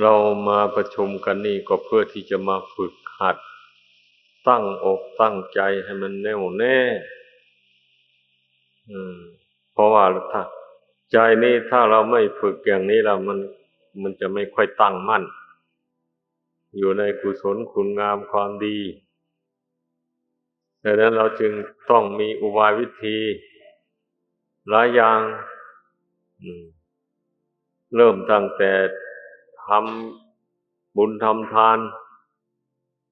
เรามาประชุมกันนี่ก็เพื่อที่จะมาฝึกหัดตั้งอกตั้งใจให้มันแน่วแน่ อืม เพราะว่าถ้า ใจนี้ถ้าเราไม่ฝึกอย่างนี้แล้วมัน มันจะไม่ค่อยตั้งมั่น อยู่ในกุศลคุณงามความดี ดังนั้นเราจึงต้องมีอุบายวิธีหลายอย่าง อืม เริ่มตั้งแต่ทำบุญทำทาน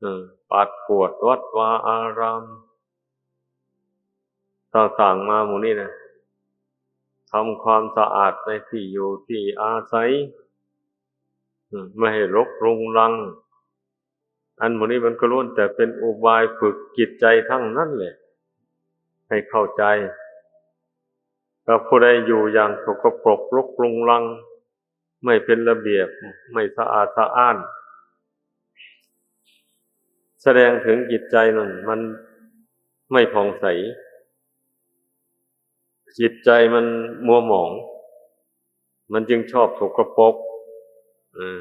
เออ ปัดกวาดวัดวาอารามต่างๆ มาหมู่นี้นะ ทำความสะอาดในที่อยู่ที่อาศัย อืม ไม่ให้รกรุงรัง อันหมู่นี้มันก็ล้วนแต่เป็นอุบายฝึกจิตใจทั้งนั้นแหละ ให้เข้าใจ ถ้าผู้ใดอยู่อย่างสกปรกรกรุงรัง ไม่เป็นระเบียบ ไม่สะอาดสะอ้าน แสดงถึงจิตใจนั่นมันไม่ผ่องใส จิตใจมันมัวหมอง มันจึงชอบสกปรก เออ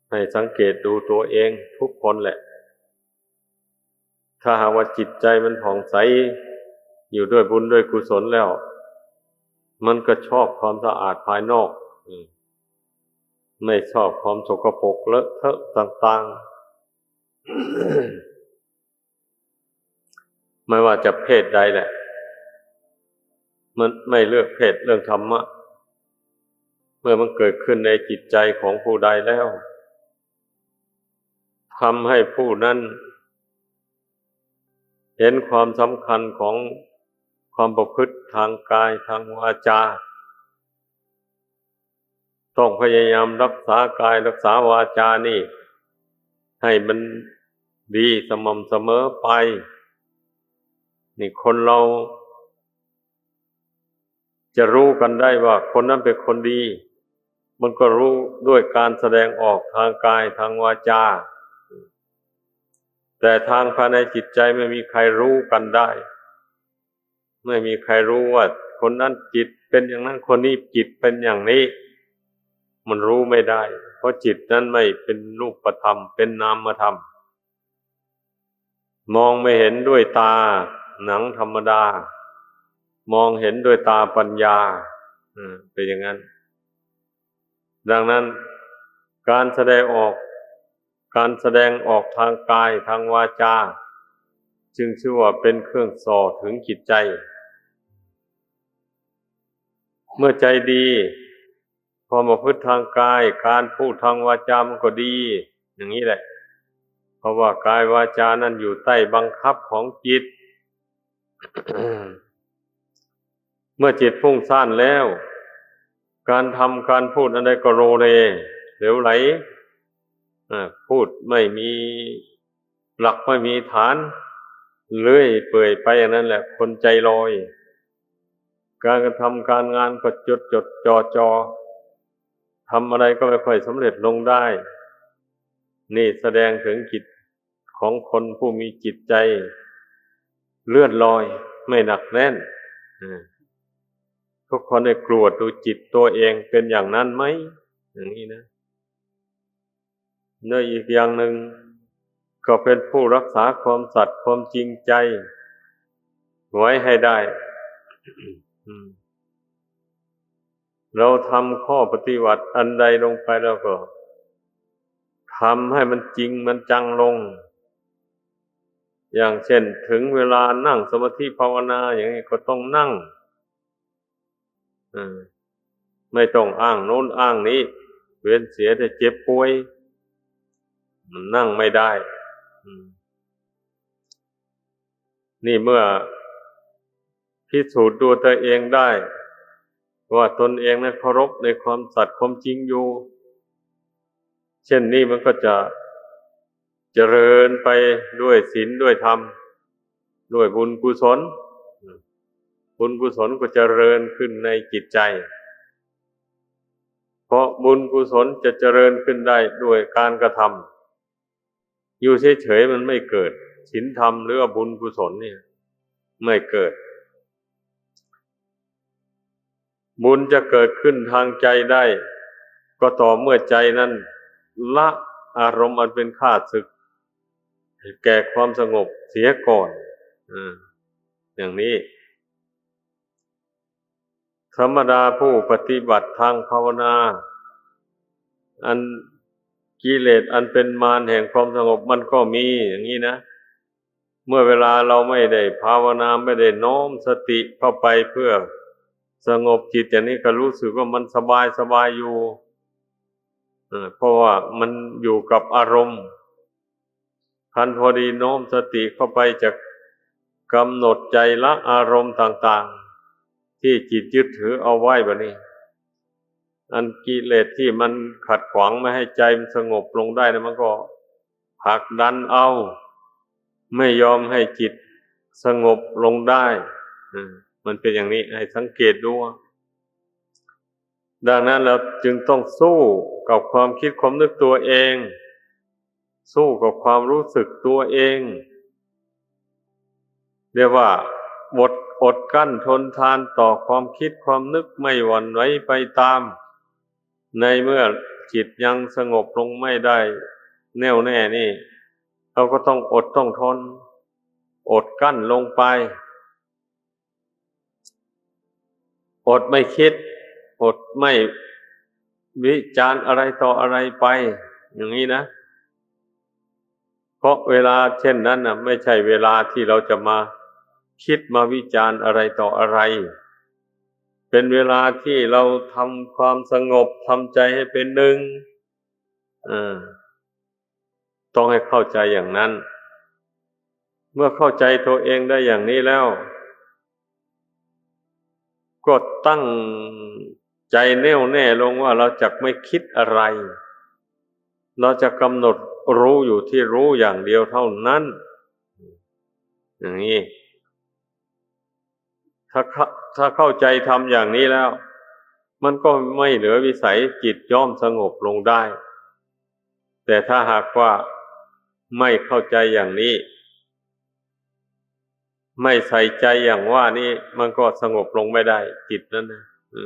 ให้สังเกตดูตัวเองทุกคนแหละ ถ้าหากว่าจิตใจมันผ่องใส อยู่ด้วยบุญด้วยกุศลแล้ว มันก็ชอบความสะอาดภายนอก อืม ไม่ชอบความสกปรกเลอะเทอะต่างๆ ไม่ว่าจะเพศใดแหละ มันไม่เลือกเพศ เรื่องธรรมะ เมื่อมันเกิดขึ้นในจิตใจของผู้ใดแล้ว ทำให้ผู้นั้นเห็นความสำคัญของความประพฤติทางกายทางวาจา ต้องพยายามรักษากายรักษาวาจานี่ให้มันดีสม่ำเสมอไป นี่คนเรา จะรู้กันได้ว่าคนนั้นเป็นคนดี มันก็รู้ด้วยการแสดงออกทางกายทางวาจา แต่ทางภายในจิตใจไม่มีใครรู้กันได้ ไม่มีใครรู้ว่าคนนั้นจิตเป็นอย่างนั้น คนนี้จิตเป็นอย่างนี้ มันรู้ไม่ได้ เพราะจิตนั้นไม่เป็นรูปธรรม เป็นนามธรรม มองไม่เห็นด้วยตาหนังธรรมดา มองเห็นด้วยตาปัญญา เออ เป็นอย่างนั้น ดังนั้น การแสดงออก การแสดงออกทางกายทางวาจา จึงชื่อว่าเป็นเครื่องส่อถึงจิตใจ เมื่อใจดี ความประพฤติทางกาย การพูดทางวาจามันก็ดี อย่างนี้แหละ เพราะว่ากายวาจานั้นอยู่ใต้บังคับของจิต เมื่อจิตฟุ้งซ่านแล้ว การทำการพูดอันใดก็โลเล เหลวไหล อ่า พูดไม่มีหลักไม่มีฐาน เลื่อยเปื่อยไปอย่างนั้นแหละ คนใจลอย การกระทำการงานก็จดจดจ่อจ่อ ทำอะไรก็ไม่ค่อยสำเร็จลงได้ นี่แสดงถึงจิตของคนผู้มีจิตใจเลื่อนลอย ไม่หนักแน่น อ่า ทุกคนได้กรวดดูจิตตัวเองเป็นอย่างนั้นไหม อย่างนี้นะ และอีกอย่างหนึ่ง ก็เป็นผู้รักษาความสัตย์ความจริงใจไว้ให้ได้ อืม เราทำข้อปฏิบัติอันใดลงไปแล้วก็ทำให้มันจริงมันจังลง อย่างเช่น ถึงเวลานั่งสมาธิภาวนาอย่างนี้ก็ต้องนั่ง เออ ไม่ต้องอ้างโน้นอ้างนี้ เว้นเสียแต่เจ็บป่วย มันนั่งไม่ได้ อืม นี่เมื่อพิสูจน์ตัวเองได้ ว่าตนเองนั้นเคารพในความสัตย์ความจริงอยู่ เช่นนี้มันก็จะเจริญไปด้วยศีลด้วยธรรม ด้วยบุญกุศล บุญกุศลก็เจริญขึ้นในจิตใจ เพราะบุญกุศลจะเจริญขึ้นได้ด้วยการกระทำ อยู่เฉยๆ มันไม่เกิด ศีลธรรมหรือว่าบุญกุศลเนี่ย ไม่เกิด บุญจะเกิดขึ้นทางใจได้ เพ ກໍຕໍ່ເມື່ອໃຈນັ້ນລະອາລົມອັນເປັນຂ້າສຶກແກ່ຄວາມສະຫງົບເສຍກ່ອນ. ເອີ ຢ່າງນີ້ ທຳມະດາຜູ້ປະຕິບັດທາງພາວະນາ ອັນກິເລດອັນເປັນມານແຫ່ງຄວາມສະຫງົບມັນກໍມີຢ່າງນີ້ນະ. ເມື່ອເວລາເຮົາໄມ່ໄດ້ພາວະນາ ໄມ່ໄດ້ນ້ອມສະຕິເຂົ້າໄປເພື່ອສະຫງົບຈິດ ຢ່າງນີ້ກໍຮູ້ສຶກວ່າມັນສະບາຍ ສະບາຍຢູ່ ເອີ ເພາະວ່າມັນຢູ່ກັບອາລົມ. ຄັນພໍດີນ້ອມສະຕິເຂົ້າໄປຈະກຳນົດໃຈລະອາລົມຕ່າງໆ ທີ່ຈິດຍຶດຖືເອົາໄວ້. ບາດນີ້ ອັນກິເລດທີ່ມັນຂັດຂວາງໄມ່ໃຫ້ໃຈມັນສະຫງົບລົງໄດ້ນະ ມັນກໍຜັກດັນເອົາ ໄມ່ຍອມໃຫ້ຈິດສະຫງົບລົງໄດ້. ເອີ ມັນເປັນຢ່າງນີ້ ໃຫ້ສັງເກດດູ. ດັ່ງນັ້ນລະຈຶ່ງຕ້ອງສູ້ກັບຄວາມຄິດຄວາມນຶກຕົວເອງ, ສູ້ກັບຄວາມຮູ້ສຶກຕົວເອງ. ເອີ້ນວ່າ ອົດ, ອົດກັ້ນທົນທານຕໍ່ຄວາມຄິດຄວາມນຶກໄມ່ຫວັ່ນໄຫວໄປຕາມ. ໃນເມື່ອຈິດຍັງສະຫງົບລົງໄມ່ໄດ້ແນ່ວແນ່ນີ້ ເຮົາກໍຕ້ອງອົດຕ້ອງທົນ, ອົດກັ້ນລົງໄປ. ອົດໄມ່ຄິດ, ອົດໄມ່ວິຈານອະໄລຕໍ່ອະໄລໄປ ຢ່າງນີ້ນະ. ເພາະເວລາເຊັ່ນນັ້ນນະ ໄມ່ໃຊ່ເວລາທີ່ເຮົາຈະມາຄິດມາວິຈານອະໄລຕໍ່ອະໄລ. ເປັນເວລາທີ່ເຮົາທຳຄວາມສະຫງົບ, ທຳໃຈໃຫ້ເປັນໜຶ່ງ. ເອີ ຕ້ອງໃຫ້ເຂົ້າໃຈຢ່າງນັ້ນ. ເມື່ອເຂົ້າໃຈຕົວເອງໄດ້ຢ່າງນີ້ແລ້ວ ກໍຕັ້ງໃຈແນ່ວແນ່ລົງວ່າເຮົາຈະໄມ່ຄິດອະໄລ, ເຮົາຈະກຳນົດຮູ້ຢູ່ທີ່ຮູ້ຢ່າງດຽວເທົ່ານັ້ນ. ຢ່າງນີ້ ຖ້າເຂົ້າ, ຖ້າເຂົ້າໃຈທຳຢ່າງນີ້ແລ້ວ ມັນກໍໄມ່ເຫຼືອວິໄສ, ຈິດຍ່ອມສະຫງົບລົງໄດ້. ແຕ່ຖ້າຫາກວ່າໄມ່ເຂົ້າໃຈຢ່າງນີ້, ໄມ່ໃສ່ໃຈຢ່າງວ່ານີ້, ມັນກໍສະຫງົບລົງໄມ່ໄດ້, ຈິດນັ້ນນະ. ເອີ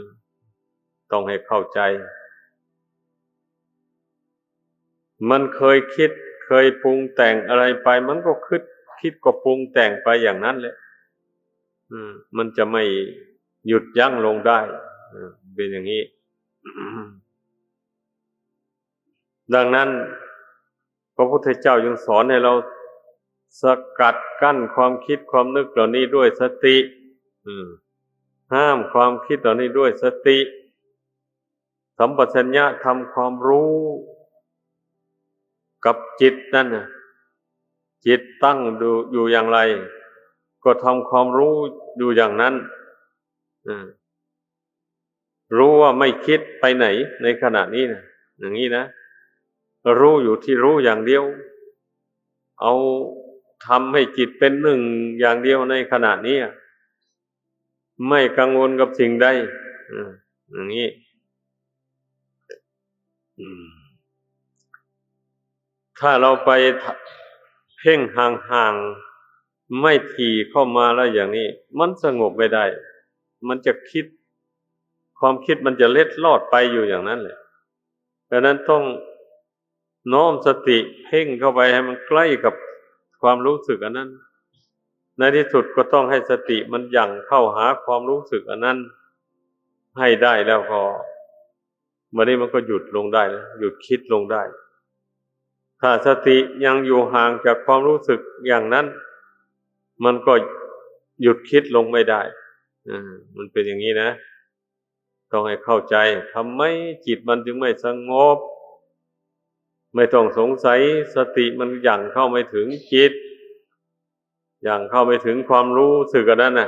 ຕ້ອງໃຫ້ເຂົ້າໃຈ. ມັນເຄີຍຄິດ, ເຄີຍປຸງແຕ່ງອະໄລໄປ, ມັນກໍຄິດ, ຄິດກໍປຸງແຕ່ງໄປຢ່າງນັ້ນແຫຼະ. ເອີ ມັນຈະໄມ່ຢຸດຢັ້ງລົງໄດ້. ເອີ ເປັນຢ່າງນີ້. ດັ່ງນັ້ນ ພະພຸດທະເຈົ້າຈຶ່ງສອນໃຫ້ເຮົາສະກັດກັ້ນຄວາມຄິດຄວາມນຶກເຫຼົ່ານີ້ດ້ວຍສະຕິ, ເອີ ຫ້າມຄວາມຄິດເຫຼົ່ານີ້ດ້ວຍສະຕິ ສຳປະຊັນຍະ, ທຳຄວາມຮູ້ກັບຈິດນັ້ນນະ, ຈິດຕັ້ງຢູ່, ຢູ່ຢ່າງໃດ ກໍທຳຄວາມຮູ້ຢູ່ຢ່າງນັ້ນ. ເອີ ຮູ້ວ່າໄມ່ຄິດໄປໄຫນໃນຂະນະນີ້ນະ, ຢ່າງນີ້ນະ, ຮູ້ຢູ່ທີ່ຮູ້ຢ່າງດຽວ, ເອົາ, ທຳໃຫ້ຈິດເປັນໜຶ່ງຢ່າງດຽວໃນຂະນະນີ້, ໄມ່ກັງວົນກັບສິ່ງໃດ, ເອີ ຢ່າງນີ້. ອືມ ຖ້າເຮົາໄປເພ- ເພ່ງຫ່າງໆ ໄມ້ຖີ່ເຂົ້າມາແລ້ວຢ່າງນີ້ ມັນສະຫງົບບໍ່ໄດ້, ມັນຈະຄິດ, ຄວາມຄິດມັນຈະເລັດລອດໄປຢູ່ຢ່າງນັ້ນແຫຼະ. ດັ່ງນັ້ນຕ້ອງນ້ອມສະຕິເພ່ງເຂົ້າໄປໃຫ້ມັນໃກ້ກັບຄວາມຮູ້ສຶກອັນນັ້ນ. ໃນທີ່ສຸດກໍຕ້ອງໃຫ້ສະຕິມັນຫຍັ່ງເຂົ້າຫາຄວາມຮູ້ສຶກອັນນັ້ນໃຫ້ໄດ້ ແລ້ວກໍ ບັດນີ້ມັນກໍຢຸດລົງໄດ້ແລ້ວ, ຢຸດຄິດລົງໄດ້. ຖ້າສະຕິຍັງຢູ່ຫ່າງຈາກຄວາມຮູ້ສຶກຢ່າງນັ້ນ, ມັນກໍຢຸດຄິດລົງໄມ່ໄດ້. ເອີ ມັນເປັນຢ່າງນີ້ນະ, ຕ້ອງໃຫ້ເຂົ້າໃຈ. ທຳໄມຈິດມັນຈຶ່ງໄມ່ສະຫງົບ? ໄມ່ຕ້ອງສົງໄສ, ສະຕິມັນຫຍັ່ງເຂົ້າໄປເຖິງຈິດ. ຫຍັ່ງເຂົ້າໄປເຖິງຄວາມຮູ້ສຶກອັນນັ້ນນະ,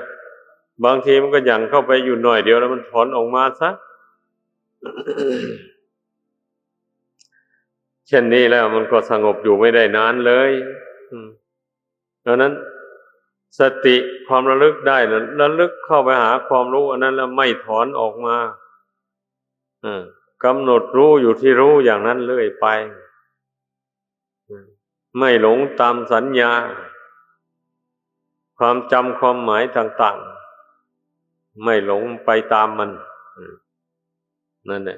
ບາງທີມັນກໍຫຍັ່ງເຂົ້າໄປຢູ່ໜ້ອຍດຽວ ແລ້ວມັນຖອນອອກມາຊະ. ເຊັ່ນນີ້ແລ້ວມັນກໍສະຫງົບຢູ່ໄມ່ໄດ້ນານເລີຍ. ອືມ ດັ່ງນັ້ນ ສະຕິ ຄວາມລະລຶກໄດ້ນັ້ນ ລະລຶກເຂົ້າໄປຫາຄວາມຮູ້ອັນນັ້ນ ແລ້ວໄມ່ຖອນອອກມາ. ເອີ ກຳນົດຮູ້ຢູ່ທີ່ຮູ້ຢ່າງນັ້ນເລື້ອຍໄປ. ໄມ່ຫຼົງຕາມສັນຍາ, ຄວາມຈຳຄວາມໝາຍຕ່າງໆ, ໄມ່ຫຼົງໄປຕາມມັນ. ເອີ ນັ້ນແຫຼະ.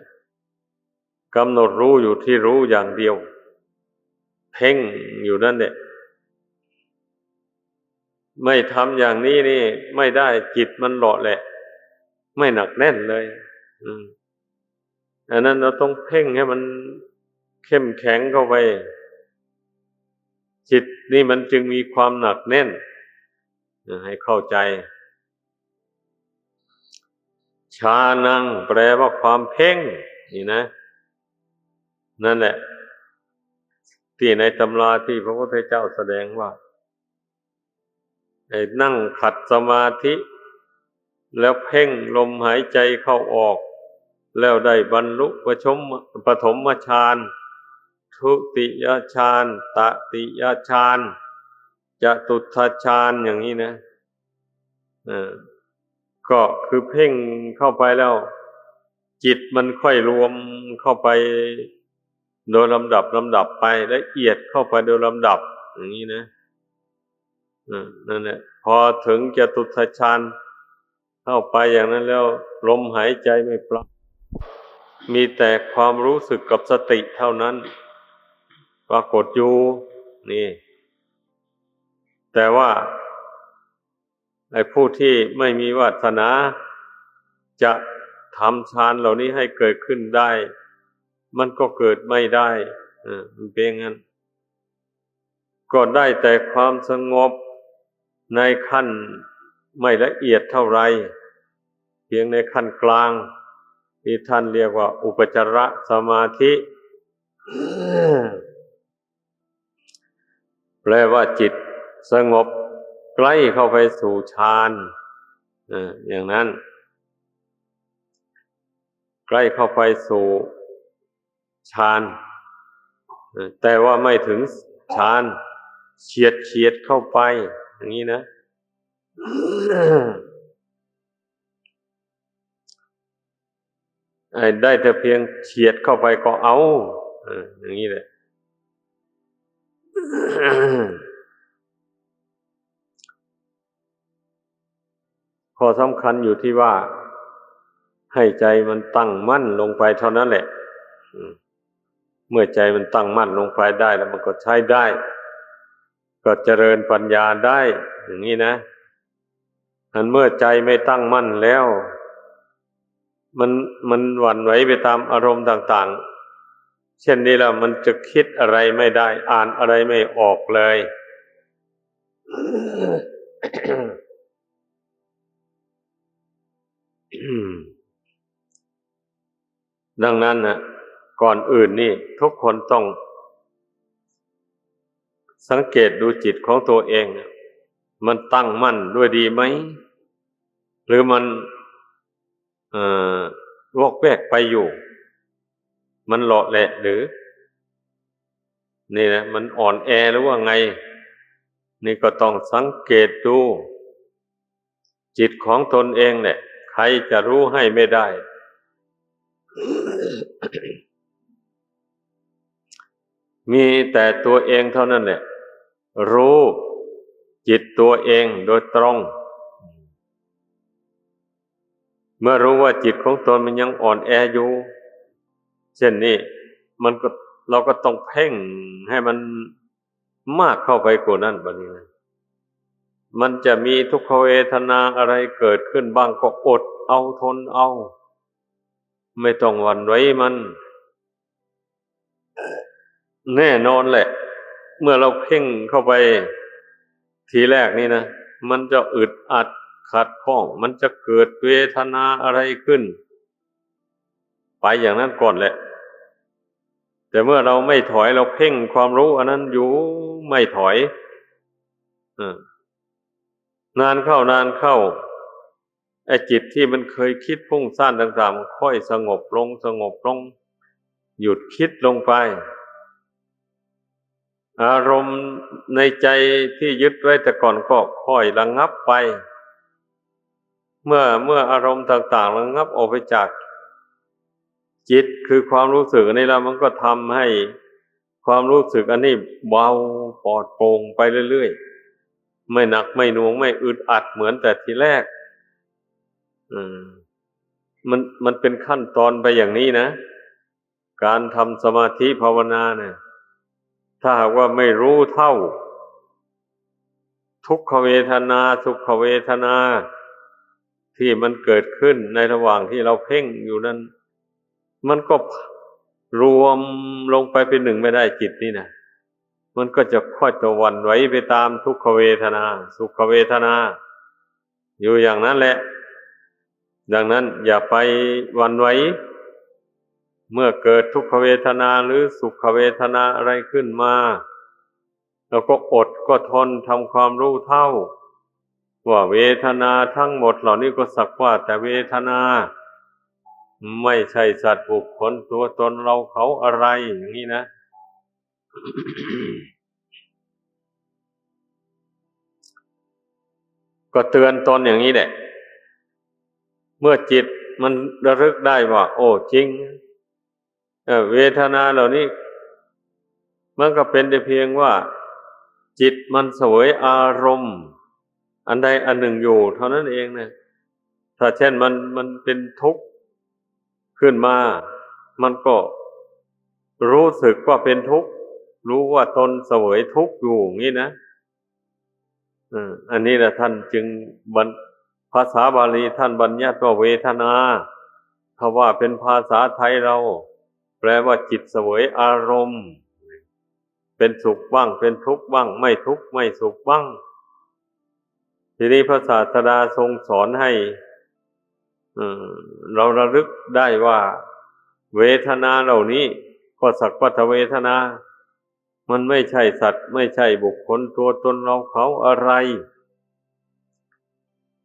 ກຳນົດຮູ້ຢູ່ທີ່ຮູ້ຢ່າງດຽວ ເພັ່ງຢູ່ນັ້ນແຫຼະ. ໄມ່ທຳຢ່າງນີ້ນີ້ໄມ່ໄດ້ ຈິດມັນເລາະແຫຼະ ໄມ່ໜັກແໜ້ນເລີຍ. ອືມ ອັນນັ້ນເຮົາຕ້ອງເພັ່ງໃຫ້ມັນເຂັ້ມແຂງເຂົ້າໄປ ຈິດນີ້ມັນຈຶ່ງມີຄວາມໜັກແໜ້ນ. ເອີ ໃຫ້ເຂົ້າໃຈ ຊານັງ ແປວ່າຄວາມເພັ່ງນີ້ນະ. ນັ້ນແຫຼະ ທີ່ໃນຕຳລາທີ່ພະພຸດທະເຈົ້າສະແດງວ່າ ໃຫ້ນັ່ງຂັດສະມາທິ ແລ້ວເພັ່ງລົມຫາຍໃຈເຂົ້າອອກ ແລ້ວໄດ້ບັນລຸປະຊົມ ປະຖົມມະຊານ ທຸຕິຍະຊານ ຕະຕິຍະຊານ ຈະຕຸດທະຊານ ຢ່າງນີ້ນະ. ເອີ ກໍຄືເພັ່ງເຂົ້າໄປແລ້ວ ຈິດມັນຄ່ອຍລວມເຂົ້າໄປໂດຍລຳດັບລຳດັບໄປ ລະອຽດເຂົ້າໄປໂດຍລຳດັບ ຢ່າງນີ້ນະ. ເອີ ນັ້ນແຫຼະ ພໍເຖິງຈະຕຸດທະຊານເຂົ້າໄປຢ່າງນັ້ນແລ້ວ ລົມຫາຍໃຈໄມ່ປານ ມີແຕ່ຄວາມຮູ້ສຶກກັບສະຕິເທົ່ານັ້ນປາກົດຢູ່ນີ້. ແຕ່ວ່າ ໃຫ້ຜູ້ທີ່ໄມ່ມີວາດສະໜາຈະທຳຊານເຫຼົ່ານີ້ໃຫ້ເກີດຂຶ້ນໄດ້ ມັນກໍເກີດໄມ່ໄດ້. ເອີ ມັນເປັນຢ່າງນັ້ນ ກໍໄດ້ແຕ່ຄວາມສະຫງົບໃນຂັ້ນໄມ່ລະອຽດເທົ່າໃດ ພຽງໃນຂັ້ນກາງ ທີ່ທ່ານຮຽກວ່າອຸປະຈາລະສະມາທິ ແປວ່າຈິດສະຫງົບໃກ້ເຂົ້າໄປສູ່ຊານ ເອີ ຢ່າງນັ້ນ ໃກ້ເຂົ້າໄປສູ່ຊານ ເອີ ແຕ່ວ່າໄມ່ເຖິງຊານ ສຽດໆເຂົ້າໄປ ຢ່າງນີ້ນະ. ໃຫ້ໄດ້ແຕ່ພຽງສຽດເຂົ້າໄປກໍເອົາ ເອີ ຢ່າງນີ້ແຫຼະ. ຂໍ້ສຳຄັນຢູ່ທີ່ວ່າ ໃຫ້ໃຈມັນຕັ້ງໝັ້ນລົງໄປເທົ່ານັ້ນແຫຼະ. ເມື່ອໃຈມັນຕັ້ງໝັ້ນລົງໄປໄດ້ແລ້ວ ມັນກໍໃຊ້ໄດ້ ກໍຈະເລີນປັນຍາໄດ້ ຢ່າງນີ້ນະ. ອັນເມື່ອໃຈໄມ່ຕັ້ງໝັ້ນແລ້ວ ມັນ ມັນຫວັ່ນໄຫວໄປຕາມອາລົມຕ່າງໆ ເຊັ່ນນີ້ແລ້ວ ມັນຈະຄິດອະໄລໄມ່ໄດ້ ອ່ານອະໄລໄມ່ອອກເລີຍ. ດັ່ງນັ້ນນະ ກ່ອນອື່ນນີ້ທຸກຄົນຕ້ອງສັງເກດດູຈິດຂອງຕົວເອງ ມັນຕັ້ງໝັ້ນດ້ວຍດີໄໝ ຫຼືມັນ ເອີ ວອກແວກໄປຢູ່ ມັນເລາະແຫຼະຫຼື ນີ້ນະ ມັນອ່ອນແອຫຼືວ່າໄງ ນີ້ກໍຕ້ອງສັງເກດດູ ຈິດຂອງຕົນເອງແຫຼະ ໃຄຈະຮູ້ໃຫ້ໄມ່ໄດ້ ມີແຕ່ຕົວເອງເທົ່ານັ້ນແຫຼະ ຮູ້ຈິດຕົວເອງໂດຍຕຣົງ. ເມື່ອຮູ້ວ່າຈິດຂອງຕົນມັນຍັງອ່ອນແອຢູ່ ເຊັ່ນນີ້ ມັນກໍ ເຮົາກໍຕ້ອງເພັ່ງໃຫ້ມັນ ມາກເຂົ້າໄປກວ່ານັ້ນ ບັດນີ້ນະ ມັນຈະມີທຸກຂະເວທະນາອະໄລເກີດຂຶ້ນບ້າງ ກໍອົດເອົາທົນເອົາ ໄມ່ຕ້ອງຫວັ່ນໄຫວມັນ. ແນ່ນອນແຫຼະ ເມື່ອເຮົາເພັ່ງເຂົ້າໄປທີແລກນີ້ນະ ມັນຈະອຶດອັດຂັດຂ້ອງ ມັນຈະເກີດເວທະນາອະໄລຂຶ້ນ ໄປຢ່າງນັ້ນກ່ອນແຫຼະ ແຕ່ເມື່ອເຮົາໄມ່ຖອຍ ເຮົາເພັ່ງຄວາມຮູ້ອັນນັ້ນຢູ່ ໄມ່ຖອຍ ເອີ ນານເຂົ້າ ນານເຂົ້າ ໄອ້ຈິດທີ່ມັນເຄີຍຄິດຟຸ້ງສ້ານຕ່າງໆ ມັນຄ່ອຍສະຫງົບລົງ ສະຫງົບລົງ ຢຸດຄິດລົງໄປ ອາລົມໃນໃຈທີ່ຍຶດໄວ້ແຕ່ກ່ອນກໍຄ່ອຍລະງັບໄປ ເມື່ອ ເມື່ອອາລົມຕ່າງໆລະງັບອອກໄປຈາກຈິດ ຄືຄວາມຮູ້ສຶກອັນນີ້ແລ້ວ ມັນກໍທຳໃຫ້ຄວາມຮູ້ສຶກອັນນີ້ເບົາປອດໂປ່ງໄປເລື້ອຍໆ ໄມ່ໜັກໄມ່ໜ່ວງ ໄມ່ອຶດອັດເໝືອນແຕ່ທີແລກ. ເອີ ມັນ ມັນເປັນຂັ້ນຕອນໄປຢ່າງນີ້ນະ. ການທຳສະມາທິພາວະນານະ ຖ້າຫາກວ່າໄມ່ຮູ້ເທົ່າ ທຸກຂະເວທະນາ ສຸຂະເວທະນາ ທີ່ມັນເກີດຂຶ້ນໃນລະຫວ່າງທີ່ເຮົາເພັ່ງຢູ່ນັ້ນ ມັນກໍລວມລົງໄປເປັນໜຶ່ງໄມ່ໄດ້ ຈິດນີ້ນະ ມັນກໍຈະຄ່ອຍຈະຫວັ່ນໄຫວໄປຕາມທຸກຂະເວທະນາ ສຸຂະເວທະນາ ຢູ່ຢ່າງນັ້ນແຫຼະ. ດັ່ງນັ້ນຢ່າໄປຫວັ່ນໄຫວ ເມື່ອເກີດທຸກຂະເວທະນາ ຫຼື ສຸຂະເວທະນາອະໄລຂຶ້ນມາ ແລ້ວກໍອົດກໍທົນ ທຳຄວາມຮູ້ເທົ່າວ່າເວທະນາທັງໝົດເຫຼົ່ານີ້ກໍສັກວ່າແຕ່ເວທະນາ ໄມ່ໃຊ່ສັດບຸກຄົນຕົວຕົນເຮົາເຂົາອະໄລ ຢ່າງນີ້ນະ ກໍເຕືອນຕົນຢ່າງນີ້ແຫຼະ ເມື່ອຈິດມັນລະລຶກໄດ້ວ່າ ໂອ້ ຈິງ ເອີ ເວທະນາເຫຼົ່ານີ້ ມັນກໍເປັນແຕ່ພຽງວ່າ ຈິດມັນສະເຫວີຍອາລົມອັນໃດອັນໜຶ່ງຢູ່ເທົ່ານັ້ນເອງນະ. ຖ້າເຊັ່ນມັນ ມັນເປັນທຸກຂຶ້ນມາ ມັນກໍຮູ້ສຶກວ່າເປັນທຸກ ຮູ້ວ່າຕົນສະເຫວີຍທຸກຢູ່ ນີ້ນະ. ເອີ ອັນນີ້ລະທ່ານຈຶ່ງບັນ ພາສາບາລີທ່ານບັນຍັດວ່າເວທະນາ ຖ້າວ່າເປັນພາສາໄທເຮົາ ແປວ່າຈິດສະເຫວີຍອາລົມ ເປັນສຸກບ້າງ ເປັນທຸກບ້າງ ໄມ່ທຸກໄມ່ສຸກບ້າງ. ທີນີ້ພະສາສະດາຊົງສອນໃຫ້ ເອີ ເຮົາລະລຶກໄດ້ວ່າ ເວທະນາເຫຼົ່ານີ້ກໍສັກວ່າແຕ່ເວທະນາ ມັນໄມ່ໃຊ່ສັດ ໄມ່ໃຊ່ບຸກຄົນຕົວຕົນເຮົາເຂົາອະໄລ.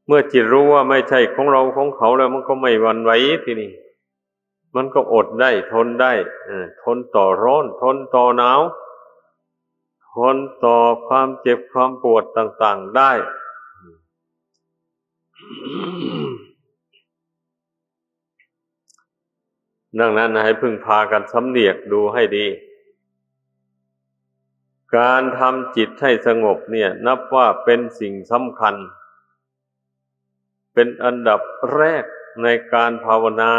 ເມື່ອຈິດຮູ້ວ່າໄມ່ໃຊ່ຂອງເຮົາຂອງເຂົາແລ້ວ ມັນກໍໄມ່ຫວັ່ນໄຫວ ທີນີ້ ມັນກໍອົດໄດ້ ທົນໄດ້ ເອີ ທົນຕໍ່ຮ້ອນ ທົນຕໍ່ໜາວ ທົນຕໍ່ຄວາມເຈັບຄວາມປວດຕ່າງໆໄດ້. ດັ່ງນັ້ນໃຫ້ເພິ່ງພາກັນສຳລຽດດູໃຫ້ດີ. ການທຳຈິດໃຫ້ສະຫງົບເນ່ຍ ນັບວ່າເປັນສິ່ງສຳຄັນ ເປັນອັນດັບແລກໃນການພາວະນາ.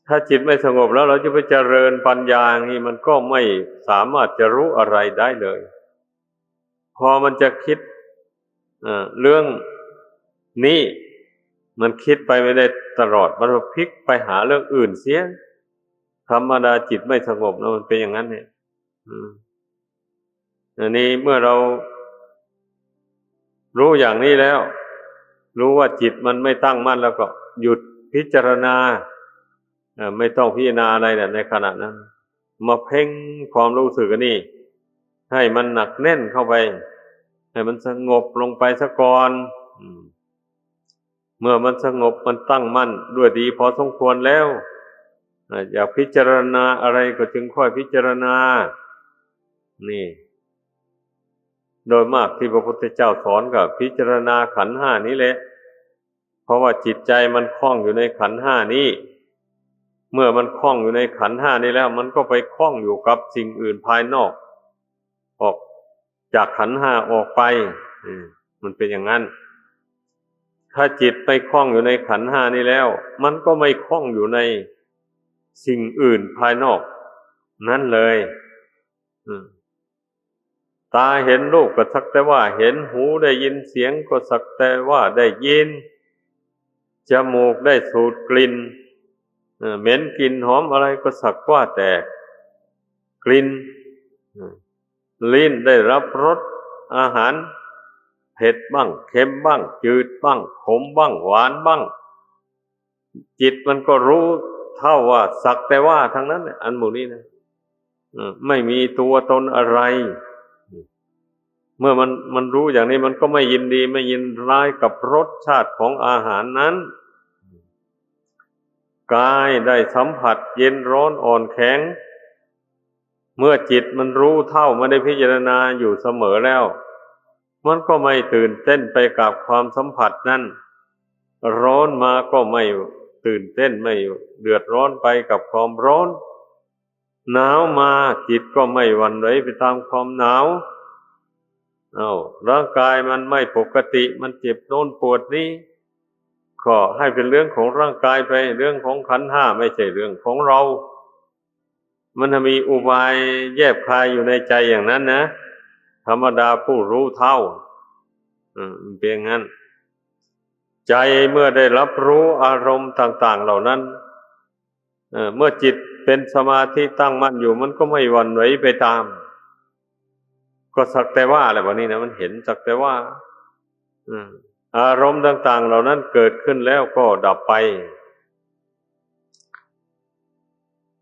ຖ້າຈິດໄມ່ສະຫງົບແລ້ວ ເຮົາຈະໄປຈະເລີນປັນຍານີ້ ມັນກໍໄມ່ສາມາດຈະຮູ້ອະໄລໄດ້ເລີຍ. ພໍມັນຈະຄິດ ເອີ ເລື່ອງນີ້ ມັນຄິດໄປໄມ່ໄດ້ຕະຫຼອດ ມັນກໍພລິກໄປຫາເລື່ອງອື່ນເສຍ. ທຳມະດາຈິດໄມ່ສະຫງົບນະ ມັນເປັນຢ່າງນັ້ນແຫຼະ. ອືມ ອັນນີ້ເມື່ອເຮົາຮູ້ຢ່າງນີ້ແລ້ວ ຮູ້ວ່າຈິດມັນໄມ່ຕັ້ງໝັ້ນແລ້ວ ກໍຢຸດພິຈາລະນາ ເອີ ໄມ່ຕ້ອງພິຈາລະນາອະໄລແຫຼະໃນຂະນະນັ້ນ. ມາເພັ່ງຄວາມຮູ້ສຶກອັນນີ້ໃຫ້ມັນໜັກແໜ້ນເຂົ້າໄປ ໃຫ້ມັນສະຫງົບລົງໄປຊະກ່ອນ. ອືມ ເມື່ອມັນສະຫງົບ ມັນຕັ້ງໝັ້ນດ້ວຍດີພໍສົມຄວນແລ້ວ ອາ ຢາກພິຈາລະນາອະໄລກໍຈຶ່ງຄ່ອຍພິຈາລະນາ. ນີ້ ໂດຍມາກທີ່ພະພຸດທະເຈົ້າສອນກໍພິຈາລະນາຂັນຫ້ານີ້ແຫຼະ. ເພາະວ່າຈິດໃຈມັນຂ້ອງຢູ່ໃນຂັນຫ້ານີ້ ເມື່ອມັນຂ້ອງຢູ່ໃນຂັນຫ້ານີ້ແລ້ວ ມັນກໍໄປຂ້ອງຢູ່ກັບສິ່ງອື່ນພາຍນອກ ອອກຈາກຂັນຫ້າອອກໄປ. ເອີ ມັນເປັນຢ່າງນັ້ນ. ຖ້າຈິດໄປຂ້ອງຢູ່ໃນຂັນຫ້ານີ້ແລ້ວ ມັນກໍໄປຂ້ອງຢູ່ໃນສິ່ງອື່ນພາຍນອກນັ້ນເລີຍ. ອືມ ຕາເຫັນຮູບກໍສັກແຕ່ວ່າເຫັນ, ຫູໄດ້ຍິນສຽງກໍສັກແຕ່ວ່າໄດ້ຍິນ, ຈະມູກໄດ້ສູດກິ່ນ, ເອີ ເໝັນກິ່ນຫອມອະໄລກໍສັກວ່າແຕ່ກິ່ນ, ເອີ ລີ້ນໄດ້ຮັບລົດອາຫານເຜັດບ້າງ, ເຄັມບ້າງ, ຈືດບ້າງ, ຂົມບ້າງ, ຫວານບ້າງ. ຈິດມັນກໍຮູ້ເທົ່າວ່າສັກແຕ່ວ່າທັງນັ້ນແຫຼະ ອັນໝູ່ນີ້ນະ ເອີ ໄມ່ມີຕົວຕົນອະໄລ. ເມື່ອມັນ ມັນຮູ້ຢ່າງນີ້ ມັນກໍໄມ່ຍິນດີ ໄມ່ຍິນຮ້າຍກັບລົດຊາດຂອງອາຫານນັ້ນ. ກາຍໄດ້ສຳຜັດເຢັນຮ້ອນອ່ອນແຂງ ເມື່ອຈິດມັນຮູ້ເທົ່າ ມັນໄດ້ພິຈາລະນາຢູ່ສະເໝີແລ້ວ ມັນກໍໄມ່ຕື່ນເຕັ້ນໄປກັບຄວາມສຳຜັດນັ້ນ, ຮ້ອນມາກໍໄມ່ຕື່ນເຕັ້ນ ໄມ່ເດືອດຮ້ອນໄປກັບຄວາມຮ້ອນ, ໜາວມາຈິດກໍໄມ່ຫວັ່ນໄຫວໄປຕາມຄວາມໜາວ. ເອົ້າ, ຮ່າງກາຍມັນໄມ່ປົກກະຕິ, ມັນເຈັບໂນ້ນປວດນີ້, ກໍໃຫ້ເປັນເລື່ອງຂອງຮ່າງກາຍໄປ ເລື່ອງຂອງຂັນຫ້າ ໄມ່ໃຊ່ເລື່ອງຂອງເຮົາ. ມັນມີອຸບາຍແຍບຄາຍຢູ່ໃນໃຈຢ່າງນັ້ນນະ ທຳມະດາຜູ້ຮູ້ເທົ່າ ເປັນຢ່າງນັ້ນ. ໃຈເມື່ອໄດ້ຮັບຮູ້ອາລົມຕ່າງໆເຫຼົ່ານັ້ນ ເມື່ອຈິດເປັນສະມາທິຕັ້ງໝັ້ນຢູ່ ມັນກໍໄມ່ຫວັ່ນໄຫວໄປຕາມ ກໍສັກແຕ່ວ່າແຫຼະ ບັດນີ້ນະ ມັນເຫັນສັກແຕ່ວ່າ ອາລົມຕ່າງໆເຫຼົ່ານັ້ນເກີດຂຶ້ນແລ້ວກໍດັບໄປ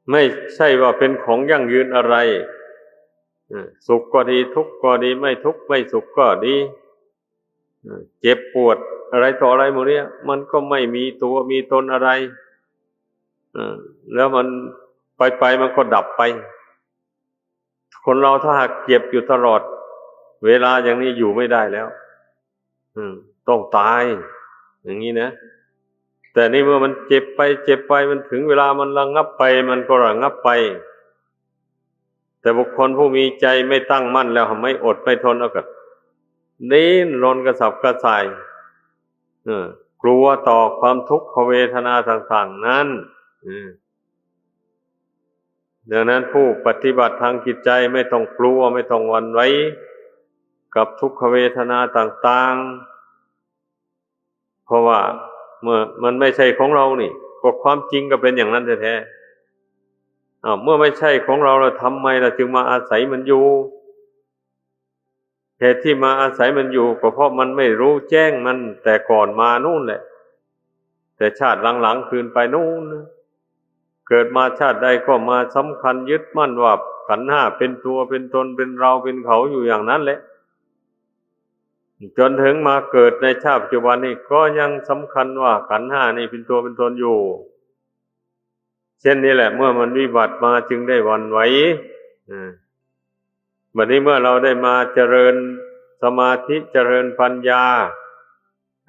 ໄມ່ໃຊ່ວ່າເປັນຂອງຢັ້ງຢືນອະໄລ ເອີ ສຸກກໍດີ ທຸກກໍດີ ໄມ່ທຸກໄມ່ສຸກກໍດີ ເອີ ເຈັບປວດອະໄລຕໍ່ອະໄລໝູ່ນີ້ ມັນກໍໄມ່ມີຕົວມີຕົນອະໄລ ເອີ ແລ້ວມັນໄປໆ ມັນກໍດັບໄປ. ຄົນເຮົາຖ້າຫາກເຈັບຢູ່ຕະຫຼອດເວລາຢ່າງນີ້ ຢູ່ໄມ່ໄດ້ແລ້ວ ເອີ ຕ້ອງຕາຍ ຢ່າງນີ້ນະ. ແຕ່ນີ້ເມື່ອມັນເຈັບໄປເຈັບໄປ ມັນເຖິງເວລາມັນລະງັບໄປ ມັນກໍລະງັບໄປ. ແຕ່ບຸກຄົນຜູ້ມີໃຈໄມ່ຕັ້ງໝັ້ນແລ້ວ ໄມ່ອົດໄມ່ທົນ ແລ້ວກໍດີ້ນລົນກະສັບກະສ່າຍ ເອີ ກົວຕໍ່ຄວາມທຸກຂະເວທະນາຕ່າງໆນັ້ນ ເອີ ດັ່ງນັ້ນຜູ້ປະຕິບັດທາງຈິດໃຈໄມ່ຕ້ອງກົວ ໄມ່ຕ້ອງຫວັ່ນໄຫວກັບທຸກຂະເວທະນາຕ່າງໆ ເພາະວ່າເມື່ອມັນໄມ່ໃຊ່ຂອງເຮົານີ້ ກໍຄວາມຈິງກໍເປັນຢ່າງນັ້ນແທ້ໆ. ອ້າວ ເມື່ອໄມ່ໃຊ່ຂອງເຮົາແລ້ວ ທຳໄມລະຈຶ່ງມາອາໄສມັນຢູ່? ເຫດທີ່ມາອາໄສມັນຢູ່ ກໍເພາະມັນໄມ່ຮູ້ແຈ້ງມັນແຕ່ກ່ອນມາໂນ້ນແຫຼະ ແຕ່ຊາດຫຼັງໆຄືນໄປໂນ້ນ. ເກີດມາຊາດໃດກໍມາສຳຄັນຍຶດໝັ້ນວ່າຂັນຫ້າເປັນຕົວເປັນຕົນ ເປັນເຮົາເປັນເຂົາຢູ່ຢ່າງນັ້ນແຫຼະ ຈົນເຖິງມາເກີດໃນຊາດປັດຈຸບັນນີ້ ກໍຍັງສຳຄັນວ່າຂັນຫ້ານີ້ເປັນຕົວເປັນຕົນຢູ່. ເຊັ່ນນີ້ແຫຼະ ເມື່ອມັນວິບັດມາຈຶ່ງໄດ້ຫວັ່ນໄຫວ. ເອີ ບັດນີ້ເມື່ອເຮົາໄດ້ມາຈະເລີນສະມາທິ ຈະເລີນປັນຍາ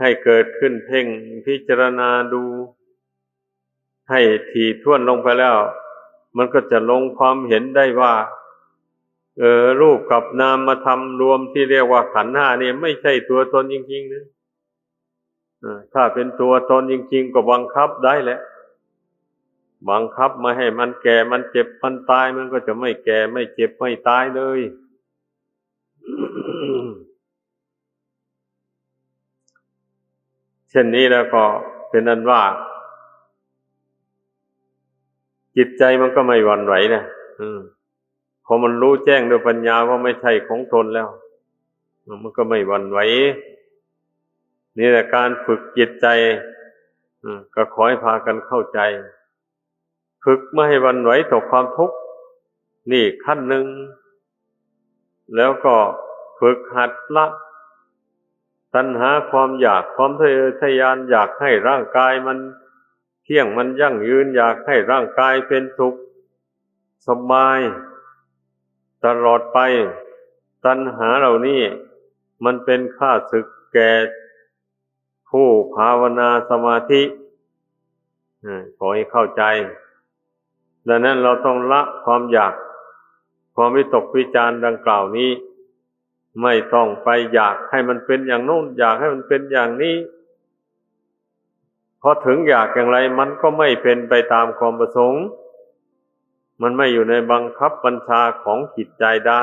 ໃຫ້ເກີດຂຶ້ນ ເພັ່ງພິຈາລະນາດູໃຫ້ຖີ່ຖ້ວນລົງໄປແລ້ວ ມັນກໍຈະລົງຄວາມເຫັນໄດ້ວ່າ ເອີ ຮູບກັບນາມມະທຳລວມທີ່ຮຽກວ່າຂັນຫ້ານີ້ ໄມ່ໃຊ່ຕົວຕົນຈິງໆນະ. ເອີ ຖ້າເປັນຕົວຕົນຈິງໆ ກໍບັງຄັບໄດ້ແຫຼະ ບັງຄັບບໍ່ໃຫ້ມັນແກ່ ມັນເຈັບ ມັນຕາຍ ມັນກໍຈະໄມ່ແກ່ ໄມ່ເຈັບ ໄມ່ຕາຍເລີຍ. ເຊັ່ນນີ້ແລ້ວກໍເປັນອັນວ່າ ຈິດໃຈມັນກໍໄມ່ຫວັ່ນໄຫວນະ ເອີ ເພາະມັນຮູ້ແຈ້ງດ້ວຍປັນຍາວ່າໄມ່ໃຊ່ຂອງຕົນແລ້ວ ມັນກໍໄມ່ຫວັ່ນໄຫວ. ນີ້ແຫຼະການຝຶກຈິດໃຈ ເອີ ກໍຂໍໃຫ້ພາກັນເຂົ້າໃຈ ຝຶກບໍ່ໃຫ້ຫວັ່ນໄຫວຕໍ່ຄວາມທຸກ ນີ້ຂັ້ນໜຶ່ງ. ແລ້ວກໍຝຶກຫັດລະຕັນຫາ ຄວາມຢາກ ຄວາມທະເຍີທະຍານ ຢາກໃຫ້ຮ່າງກາຍມັນທ່ຽງ ມັນຢັ້ງຢືນ ຢາກໃຫ້ຮ່າງກາຍເປັນສຸກສະບາຍຕະຫຼອດໄປ. ຕັນຫາເຫຼົ່ານີ້ມັນເປັນຂ້າສຶກແກ່ ຜູ້ພາວະນາສະມາທິ ເອີ ຂໍໃຫ້ເຂົ້າໃຈ. ດັ່ງນັ້ນເຮົາຕ້ອງລະຄວາມຢາກ ຄວາມວິຕົກວິຈານດັ່ງກ່າວນີ້ ໄມ່ຕ້ອງໄປຢາກໃຫ້ມັນເປັນຢ່າງໂນ້ນ ຢາກໃຫ້ມັນເປັນຢ່າງນີ້ ເພາະເຖິງຢາກຢ່າງໃດ ມັນກໍໄມ່ເປັນໄປຕາມຄວາມປະສົງ ມັນໄມ່ຢູ່ໃນບັງຄັບບັນຊາຂອງຈິດໃຈໄດ້.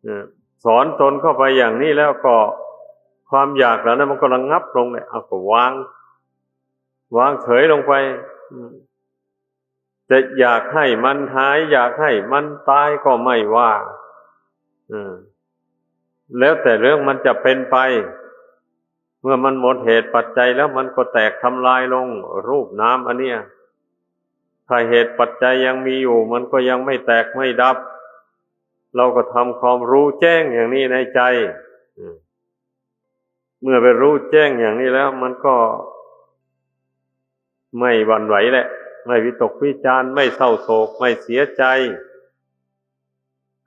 ເອີ ສອນຕົນເຂົ້າໄປຢ່າງນີ້ແລ້ວກໍ ຄວາມຢາກເຫຼົ່ານັ້ນມັນກໍລະງັບລົງແຫຼະ ເອົາກໍວາງ ວາງເສີຍລົງໄປ. ອືມ ຈະຢາກໃຫ້ມັນຫາຍ ຢາກໃຫ້ມັນຕາຍກໍໄມ່ວ່າ ເອີ ແລ້ວແຕ່ເລື່ອງມັນຈະເປັນໄປ. ເມື່ອມັນໝົດເຫດປັດໄຈແລ້ວ ມັນກໍແຕກທຳລາຍລົງ ຮູບນາມອັນເນີ້ຍ. ຖ້າເຫດປັດໄຈຍັງມີຢູ່ ມັນກໍຍັງໄມ່ແຕກໄມ່ດັບ. ເຮົາກໍທຳຄວາມຮູ້ແຈ້ງຢ່າງນີ້ໃນໃຈ. ເມື່ອໄປຮູ້ແຈ້ງຢ່າງນີ້ແລ້ວ ມັນກໍໄມ່ຫວັ່ນໄຫວແຫຼະ ໄມ່ວິຕົກວິຈານ ໄມ່ເສົ້າໂສກ ໄມ່ເສຍໃຈ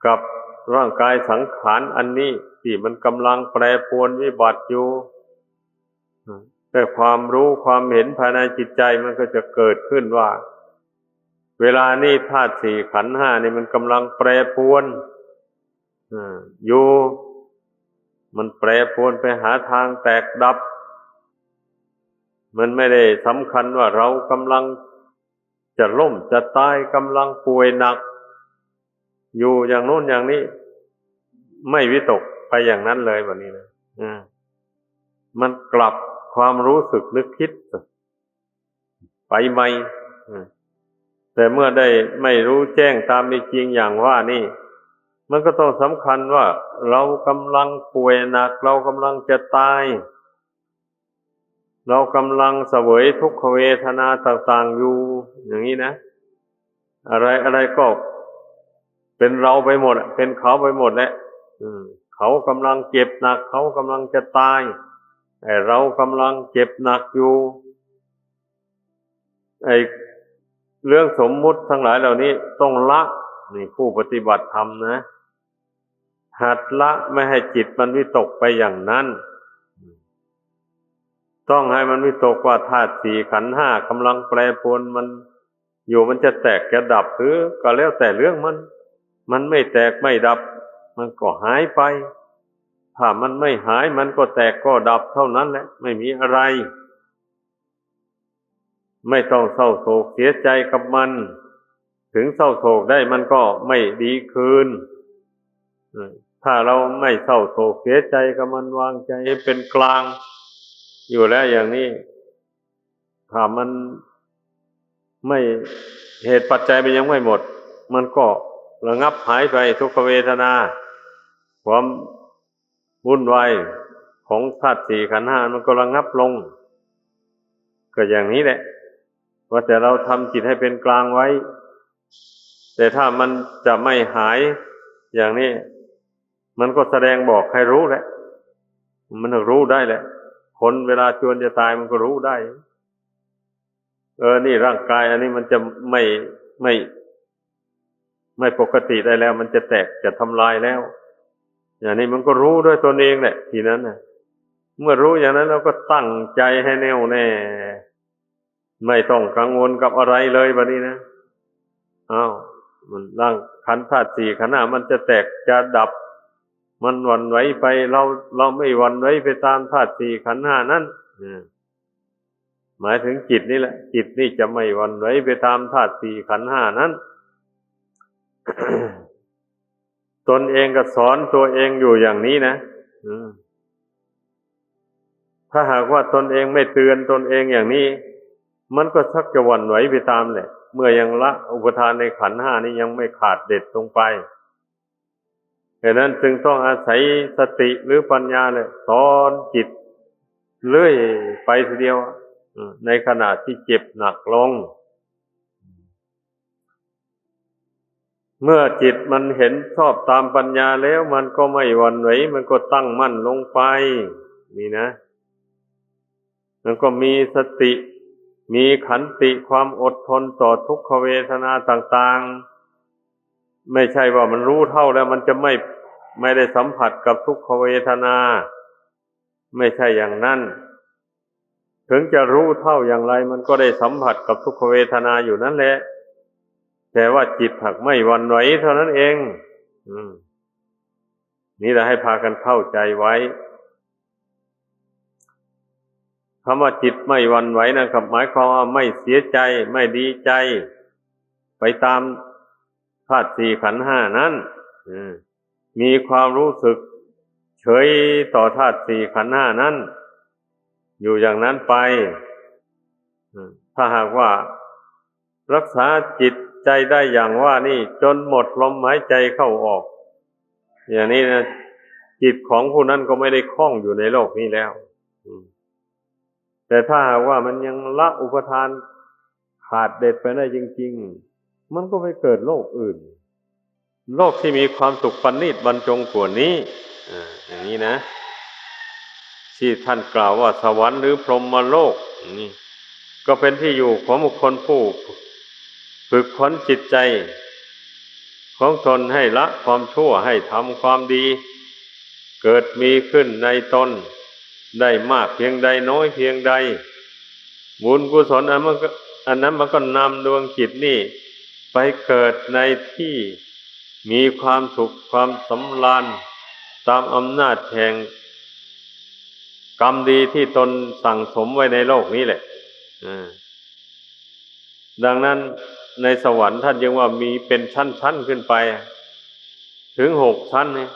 ກັບຮ່າງກາຍສັງຂານອັນນີ້ ທີ່ມັນກຳລັງແປປວນວິບັດຢູ່. ແຕ່ຄວາມຮູ້ຄວາມເຫັນພາຍໃນຈິດໃຈມັນກໍຈະເກີດຂຶ້ນວ່າ ເວລານີ້ທາດສີ່ຂັນຫ້ານີ້ມັນກຳລັງແປປວນ ເອີ ຢູ່ ມັນແປປວນໄປຫາທາງແຕກດັບ มันไม่ได้สำคัญว่าเรากำลังจะล้มจะตาย กำลังป่วยหนักอยู่อย่างโน้นอย่างนี้ ไม่วิตกไปอย่างนั้นเลย แบบนี้นะ อ่า มันกลับความรู้สึกนึกคิดไปใหม่ อ่า แต่เมื่อได้ไม่รู้แจ้งตามเป็นจริงอย่างว่านี่ มันก็ต้องสำคัญว่าเรากำลังป่วยหนัก เรากำลังจะตาย เรากำลังเสวยทุกขเวทนาต่างๆอยู่ อย่างนี้นะ อะไรอะไรก็เป็นเราไปหมดอะ เป็นเขาไปหมดแหละ อืม เขากำลังเจ็บหนัก เขากำลังจะตาย ไอ้เรากำลังเจ็บหนักอยู่ ไอ้เรื่องสมมุติทั้งหลายเหล่านี้ต้องละ นี่ผู้ปฏิบัติธรรมนะ หัดละไม่ให้จิตมันวิตกไปอย่างนั้น ต้องให้มันวิตกว่าธาตุสี่ขันธ์ห้ากำลังแปรปรวน มันอยู่มันจะแตกจะดับหรือ ก็แล้วแต่เรื่องมัน มันไม่แตกไม่ดับ มันก็หายไป ถ้ามันไม่หาย มันก็แตกก็ดับเท่านั้นแหละ ไม่มีอะไร ไม่ต้องเศร้าโศกเสียใจกับมัน ถึงเศร้าโศกได้มันก็ไม่ดีคืน เออ ถ้าเราไม่เศร้าโศกเสียใจกับมัน วางใจให้เป็นกลางอยู่แล้วอย่างนี้ ถ้ามันไม่ เหตุปัจจัยมันยังไม่หมด มันก็ระงับหายไป ทุกขเวทนา ความวุ่นวายของธาตุสี่ขันธ์ห้ามันก็ระงับลง ก็อย่างนี้แหละ ว่าแต่เราทำจิตให้เป็นกลางไว้ แต่ถ้ามันจะไม่หายอย่างนี้ มันก็แสดงบอกให้รู้แหละ มันรู้ได้แหละ คนเวลาจวนจะตายมันก็รู้ได้ เออ นี่ร่างกายอันนี้มันจะไม่ ไม่ ไม่ปกติได้แล้ว มันจะแตกจะทำลายแล้ว อย่างนี้มันก็รู้ด้วยตนเองแหละ ทีนั้นน่ะ เมื่อรู้อย่างนั้นแล้วก็ตั้งใจให้แน่วแน่ ไม่ต้องกังวลกับอะไรเลยบัดนี้นะ อ้าว มันร่างขันธ์ธาตุสี่ขันธ์ห้ามันจะแตกจะดับ มันหวั่นไหวไป เรา เราไม่หวั่นไหวไปตามธาตุสี่ขันธ์ห้านั้น เออ หมายถึงจิตนี่แหละ จิตนี่จะไม่หวั่นไหวไปตามธาตุสี่ขันธ์ห้านั้น ตนเองก็สอนตัวเองอยู่อย่างนี้นะ อืม ถ้าหากว่าตนเองไม่เตือนตนเองอย่างนี้ มันก็ชักจะหวั่นไหวไปตามแหละ เมื่อยังละอุปาทานในขันธ์ห้านี้ยังไม่ขาดเด็ดลงไป ฉะนั้นจึงต้องอาศัยสติหรือปัญญาเนี่ยสอนจิตเรื่อยไปทีเดียว อืม ในขณะที่เจ็บหนักลง เมื่อจิตมันเห็นชอบตามปัญญาแล้ว มันก็ไม่หวั่นไหว มันก็ตั้งมั่นลงไป นี่นะ มันก็มีสติ มีขันติ ความอดทนต่อทุกขเวทนาต่างๆ ไม่ใช่ว่ามันรู้เท่าแล้วมันจะไม่ ไม่ได้สัมผัสกับทุกขเวทนา ไม่ใช่อย่างนั้น ถึงจะรู้เท่าอย่างไร มันก็ได้สัมผัสกับทุกขเวทนาอยู่นั่นแหละ แต่ว่าจิตหากไม่หวั่นไหวเท่านั้นเอง อืม นี่แหละให้พากันเข้าใจไว้ คำว่าจิตไม่หวั่นไหวนั่นก็หมายความว่าไม่เสียใจ ไม่ดีใจ ไปตามธาตุสี่ขันธ์ห้านั้น เออ มีความรู้สึกเฉยต่อธาตุสี่ขันธ์ห้านั้น อยู่อย่างนั้นไป อืม ถ้าหากว่ารักษาจิตใจได้อย่างว่านี่จนหมดลมหายใจเข้าออก อย่างนี้นะ จิตของผู้นั้นก็ไม่ได้ข้องอยู่ในโลกนี้แล้ว อืม แต่ถ้าหากว่ามันยังละอุปาทานขาดเด็ดไปได้จริงๆ มันก็ไปเกิดโลกอื่น โลกที่มีความสุขประณีตบรรจงกว่านี้ อ่า อย่างนี้นะ ที่ท่านกล่าวว่าสวรรค์หรือพรหมโลก นี่ก็เป็นที่อยู่ของบุคคลผู้ฝึกฝนจิตใจของตนให้ละความชั่ว ให้ทำความดี เกิดมีขึ้นในตนได้มากเพียงใดน้อยเพียงใด บุญกุศลอันมันก็ อันนั้นมันก็นำดวงจิตนี่ไปเกิดในที่มีความสุขความสำราญ ตามอำนาจแห่ง ກຳດີທີ່ຕົນສັ່ງສົມໄວ້ໃນໂລກນີ້ແຫຼະ. ເອີ ດັ່ງນັ້ນໃນສະຫວັນທ່ານຈຶ່ງວ່າມີເປັນຊັ້ນໆຂຶ້ນໄປເຖິງຫົກຊັ້ນນີ້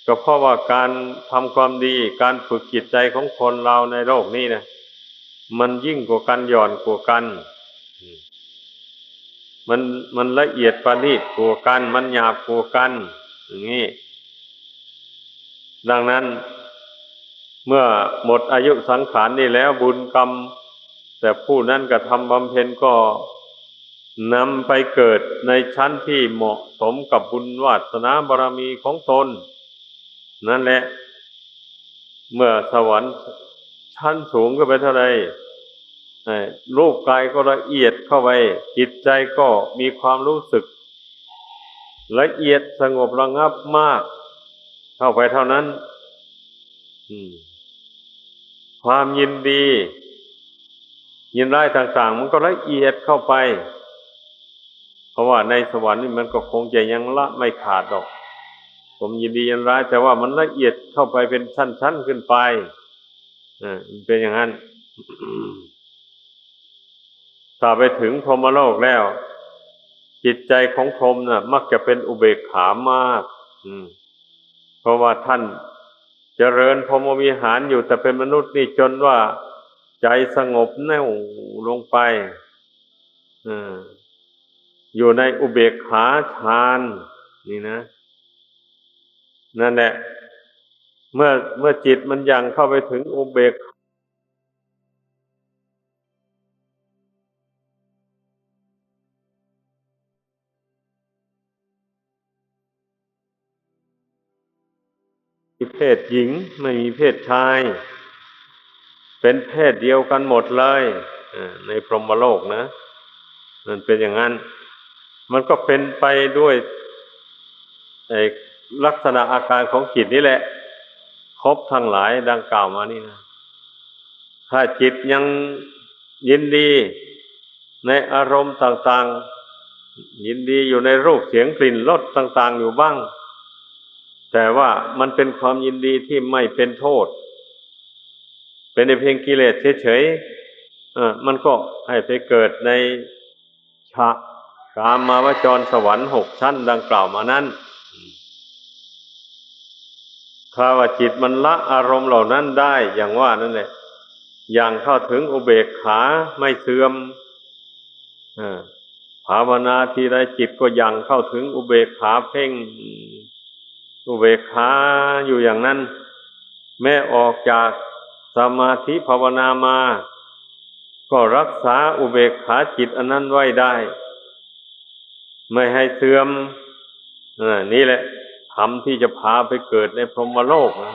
ກໍເພາະວ່າການທຳຄວາມດີ, ການຝຶກຈິດໃຈຂອງຄົນເຮົາໃນໂລກນີ້ນະ ມັນຍິ່ງກວ່າກັນ, ຢ່ອນກວ່າກັນ. ມັນ, ມັນລະອຽດປະນີດກວ່າກັນ, ມັນຫຍາບກວ່າກັນ ຢ່າງນີ້. ດັ່ງນັ້ນ ເມື່ອໝົດອາຍຸສັງຂານນີ້ແລ້ວ, ບຸນກຳແຕ່ຜູ້ນັ້ນກະທຳບຳເພັນກໍນຳໄປເກີດໃນຊັ້ນທີ່ເໝາະສົມກັບບຸນວາດສະໜາບາລະມີຂອງຕົນນັ້ນແຫຼະ. ເມື່ອສະຫວັນຊັ້ນສູງຂຶ້ນໄປເທົ່າໃດ, ເອີ ຮູບກາຍກໍລະອຽດເຂົ້າໄປ, ຈິດໃຈກໍມີຄວາມຮູ້ສຶກລະອຽດສະຫງົບລະງັບມາກເຂົ້າໄປເທົ່ານັ້ນ, ອືມ ຄວາມຍິນດີຍິນຮ້າຍຕ່າງໆ ມັນກໍລະອຽດເຂົ້າໄປ. ເພາະວ່າໃນສະຫວັນນີ້ມັນກໍຄົງຈະຍັງລະໄມ່ຂາດດອກ ຄວາມຍິນດີຍິນຮ້າຍ, ແຕ່ວ່າມັນລະອຽດເຂົ້າໄປເປັນຊັ້ນໆຂຶ້ນໄປ. ເອີ ມັນເປັນຢ່າງນັ້ນ. ຖ້າໄປເຖິງພົມມະໂລກແລ້ວ, ຈິດໃຈຂອງພົມນະມັກຈະເປັນອຸເບກຂາມາກ, ອືມ ເພາະວ່າທ່ານຈະເລີນພົມມະວິຫານຢູ່ແຕ່ເປັນມະນຸດນີ້ ຈົນວ່າໃຈສະຫງົບແໜ້ວລົງໄປ, ເອີ ຢູ່ໃນອຸເບກຂາທານນີ້ນະ. ນັ້ນແຫຼະ ເມື່ອ, ເມື່ອຈິດມັນຍັ່ງເຂົ້າໄປເຖິງອຸເບກ ມີເພດຍິງ, ໄມ່ມີເພດຊາຍ, ເປັນເພດດຽວກັນໝົດເລີຍ ເອີ ໃນພົມມະໂລກນະ. ມັນເປັນຢ່າງນັ້ນ, ມັນກໍເປັນໄປດ້ວຍໄອ້ລັກສະນະອາການຂອງຈິດນີ້ແຫຼະ, ພົບທັງຫຼາຍດັ່ງກ່າວມານີ້ນະ. ຖ້າຈິດຍັງຍິນດີໃນອາລົມຕ່າງໆ, ຍິນດີຢູ່ໃນຮູບ ສຽງ ກິ່ນ ລົດຕ່າງໆຢູ່ບ້າງ, ແຕ່ວ່າມັນເປັນຄວາມຍິນດີທີ່ໄມ່ເປັນໂທດ, ເປັນແຕ່ພຽງກິເລດເສີຍໆ, ເອີ ມັນກໍໃຫ້ໄປເກີດໃນຊະກາມາວະຈອນສະຫວັນຫົກຊັ້ນດັ່ງກ່າວມານັ້ນ. ຖ້າວ່າຈິດມັນລະອາລົມເຫຼົ່ານັ້ນໄດ້ ຢ່າງວ່ານັ້ນແຫຼະ, ຢ່າງເຂົ້າເຖິງອຸເບກຂາໄມ່ເສື່ອມ, ເອີ ພາວະນາທີໃດຈິດກໍຢ່າງເຂົ້າເຖິງອຸເບກຂາ, ເພັ່ງອຸເບກຂາຢູ່ຢ່າງນັ້ນ. ແມ້ອອກຈາກສະມາທິພາວະນາມາ ກໍຮັກສາອຸເບກຂາຈິດອັນນັ້ນໄວ້ໄດ້ ໄມ່ໃຫ້ເສື່ອມ. ເອີ ນີ້ແຫຼະທຳທີ່ຈະພາໄປເກີດໃນພົມມະໂລກນະ.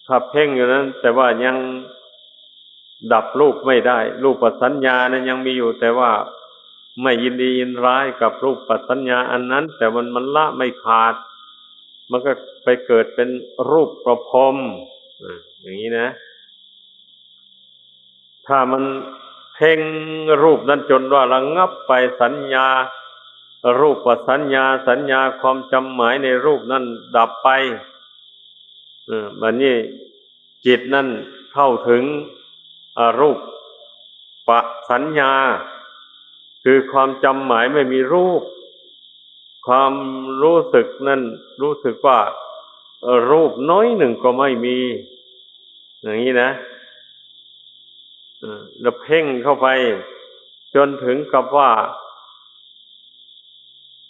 ຖ້າເພັ່ງຢູ່ນັ້ນ ແຕ່ວ່າຍັງດັບຮູບໄມ່ໄດ້, ຮູບປະສັນຍານັ້ນຍັງມີຢູ່, ແຕ່ວ່າໄມ່ຍິນດີຍິນຮ້າຍກັບຮູບປະສັນຍາອັນນັ້ນ, ແຕ່ມັນ, ມັນລະໄມ່ຂາດ, ມັນກໍໄປເກີດເປັນຮູບປະພົມ ອາ ຢ່າງນີ້ນະ. ຖ້າມັນເພັ່ງຮູບນັ້ນຈົນວ່າລະງັບໄປ, ສັນຍາ, ຮູບປະສັນຍາ, ສັນຍາຄວາມຈຳໝາຍໃນຮູບນັ້ນດັບໄປ, ເອີ ບັດນີ້ຈິດນັ້ນເຂົ້າເຖິງອະຮູບປະສັນຍາ, ຄືຄວາມຈຳໝາຍໄມ່ມີຮູບ, ຄວາມຮູ້ສຶກນັ້ນຮູ້ສຶກວ່າ ເອີ ຮູບໜ້ອຍໜຶ່ງກໍໄມ່ມີ ຢ່າງນີ້ນະ. ເອີ ແລ້ວເພັ່ງເຂົ້າໄປຈົນເຖິງກັບວ່າ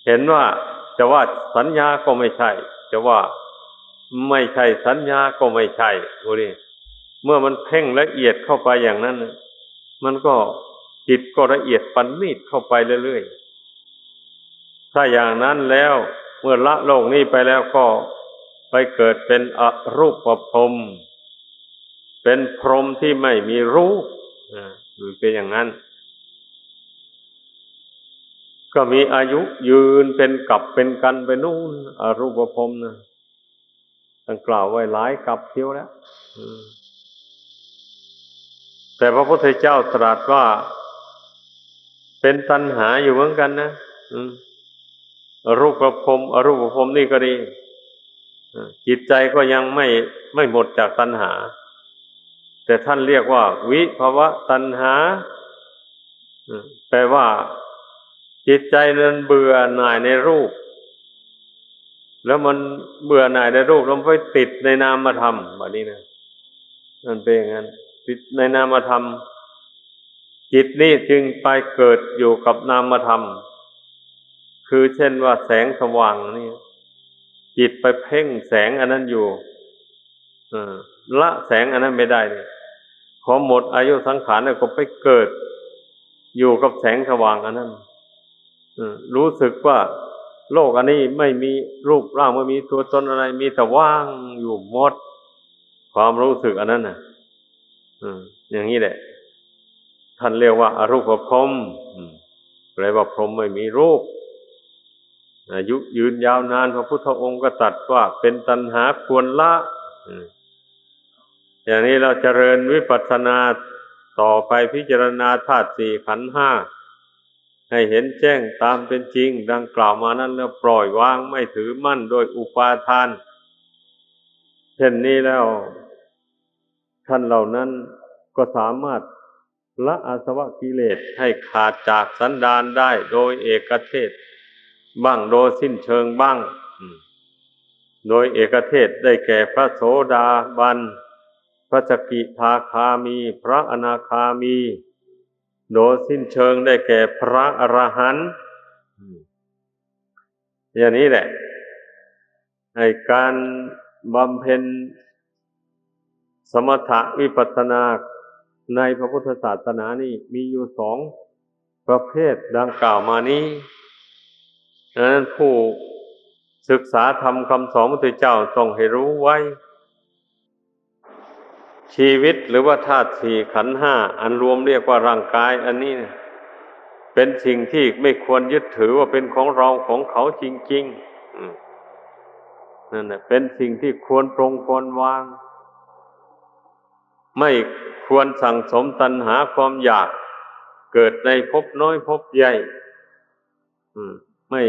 ເຫັນວ່າ ຈະວ່າສັນຍາກໍໄມ່ໃຊ່, ຈະວ່າໄມ່ໃຊ່ສັນຍາກໍໄມ່ໃຊ່, ໂອນີ້ ເມື່ອມັນເພັ່ງລະອຽດເຂົ້າໄປຢ່າງນັ້ນ, ມັນກໍ ຈິດກໍລະອຽດປະນີດເຂົ້າໄປເລື້ອຍໆ. ຖ້າຢ່າງນັ້ນແລ້ວ ເມື່ອລະໂລກນີ້ໄປແລ້ວ ກໍໄປເກີດເປັນອະຮູບປະພົມ, ເປັນພົມທີ່ໄມ່ມີຮູບ, ອາ ມັນເປັນຢ່າງນັ້ນ, ກໍມີອາຍຸຍືນເປັນກັບເປັນກັນໄປນູ້ນ, ອະຮູບປະພົມນະ. ທ່ານກ່າວໄວ້ຫຼາຍກັບທຽວແລ້ວ, ເອີ ແຕ່ພະພຸດທະເຈົ້າຕລັດວ່າເປັນຕັນຫາຢູ່ເໝືອນກັນນະ, ເອີ ອະຮູບປະພົມ, ອະຮູບປະພົມນີ້ກໍດີ, ເອີ ຈິດໃຈກໍຍັງໄມ່ ໄມ່ໝົດຈາກຕັນຫາ ແຕ່ທ່ານລຽກວ່າວິພະວະຕັນຫາ ເອີ ແປວ່າຈິດໃຈນັ້ນເບື່ອໜ່າຍໃນຮູບ ແລ້ວມັນເບື່ອໜ່າຍໃນຮູບ ແລ້ວມັນໄປຕິດໃນນາມະທຳ ບາດນີ້ນະ ມັນເປັນຢ່າງນັ້ນ ຕິດໃນນາມະທຳ ຈິດນີ້ຈຶ່ງໄປເກີດຢູ່ກັບນາມະທຳ ຄືເຊັ່ນວ່າແສງສະຫວ່າງນີ້ ຈິດໄປເພັ່ງແສງອັນນັ້ນຢູ່ ເອີ ລະແສງອັນນັ້ນໄມ່ໄດ້ນີ້ ພໍໝົດອາຍຸສັງຂານແລ້ວກໍໄປເກີດຢູ່ກັບແສງສະຫວ່າງອັນນັ້ນ ເອີ ຮູ້ສຶກວ່າໂລກອັນນີ້ໄມ່ມີຮູບຮ່າງ ໄມ່ມີຕົວຕົນອະໄລ ມີແຕ່ວ່າງຢູ່ໝົດ ຄວາມຮູ້ສຶກອັນນັ້ນນະ ເອີ ຢ່າງນີ້ແຫຼະ ທ່ານລຽກວ່າອະຮູບປະພົມ ເອີ ແປວ່າພົມໄມ່ມີຮູບ ອາຍຸຍືນຍາວນານ ພະພຸດທະອົງກໍຕັດວ່າເປັນຕັນຫາຄວນລະ ເອີ ຢ່າງນີ້ເຮົາຈະເລີນວິປັດສະນາຕໍ່ໄປ ພິຈາລະນາທາດສີ່ ຂັນຫ້າ ໃຫ້ເຫັນແຈ້ງຕາມເປັນຈິງ ດັ່ງກ່າວມານັ້ນແລ້ວ ປ່ອຍວາງ ໄມ່ຖືໝັ້ນໂດຍອຸປາທານ ເຊັ່ນນີ້ແລ້ວ ທ່ານເຫຼົ່ານັ້ນກໍສາມາດລະອາສະວະກິເລດໃຫ້ຂາດຈາກສັນດານໄດ້ໂດຍເອກະເທດບ້າງ ໂດຍສິ້ນເຊີງບ້າງ ໂດຍເອກະເທດໄດ້ແກ່ພະໂສດາບັນ ພະສະກິທາຄາມີ ພະອະນາຄາມີ ໂດຍສິ້ນເຊີງໄດ້ແກ່ພະອະລະຫັນ ຢ່າງນີ້ແຫຼະ ໃນການບຳເພັນສະມະຖະວິປັດສະນາໃນພະພຸດທະສາສະໜານີ້ມີຢູ່ສອງປະເພດດັ່ງກ່າວມານີ້ ດັ່ງນັ້ນຜູ້ສຶກສາທຳຄຳສອນຂອງພະພຸດທະເຈົ້າຕ້ອງໃຫ້ຮູ້ໄວ້ ຊີວິດ ຫຼືວ່າທາດສີ່ ຂັນຫ້າ ອັນລວມລຽກວ່າຮ່າງກາຍອັນນີ້ນະ ເປັນສິ່ງທີ່ໄມ່ຄວນຍຶດຖືວ່າເປັນຂອງເຮົາຂອງເຂົາຈິງໆ ອືມ ນັ້ນນະ ເປັນສິ່ງທີ່ຄວນປົງຄວນວາງ ໄມ່ຄວນສັງສົມຕັນຫາຄວາມຢາກເກີດໃນພົບນ້ອຍພົບໃຫຍ່ ອືມ ໄມ່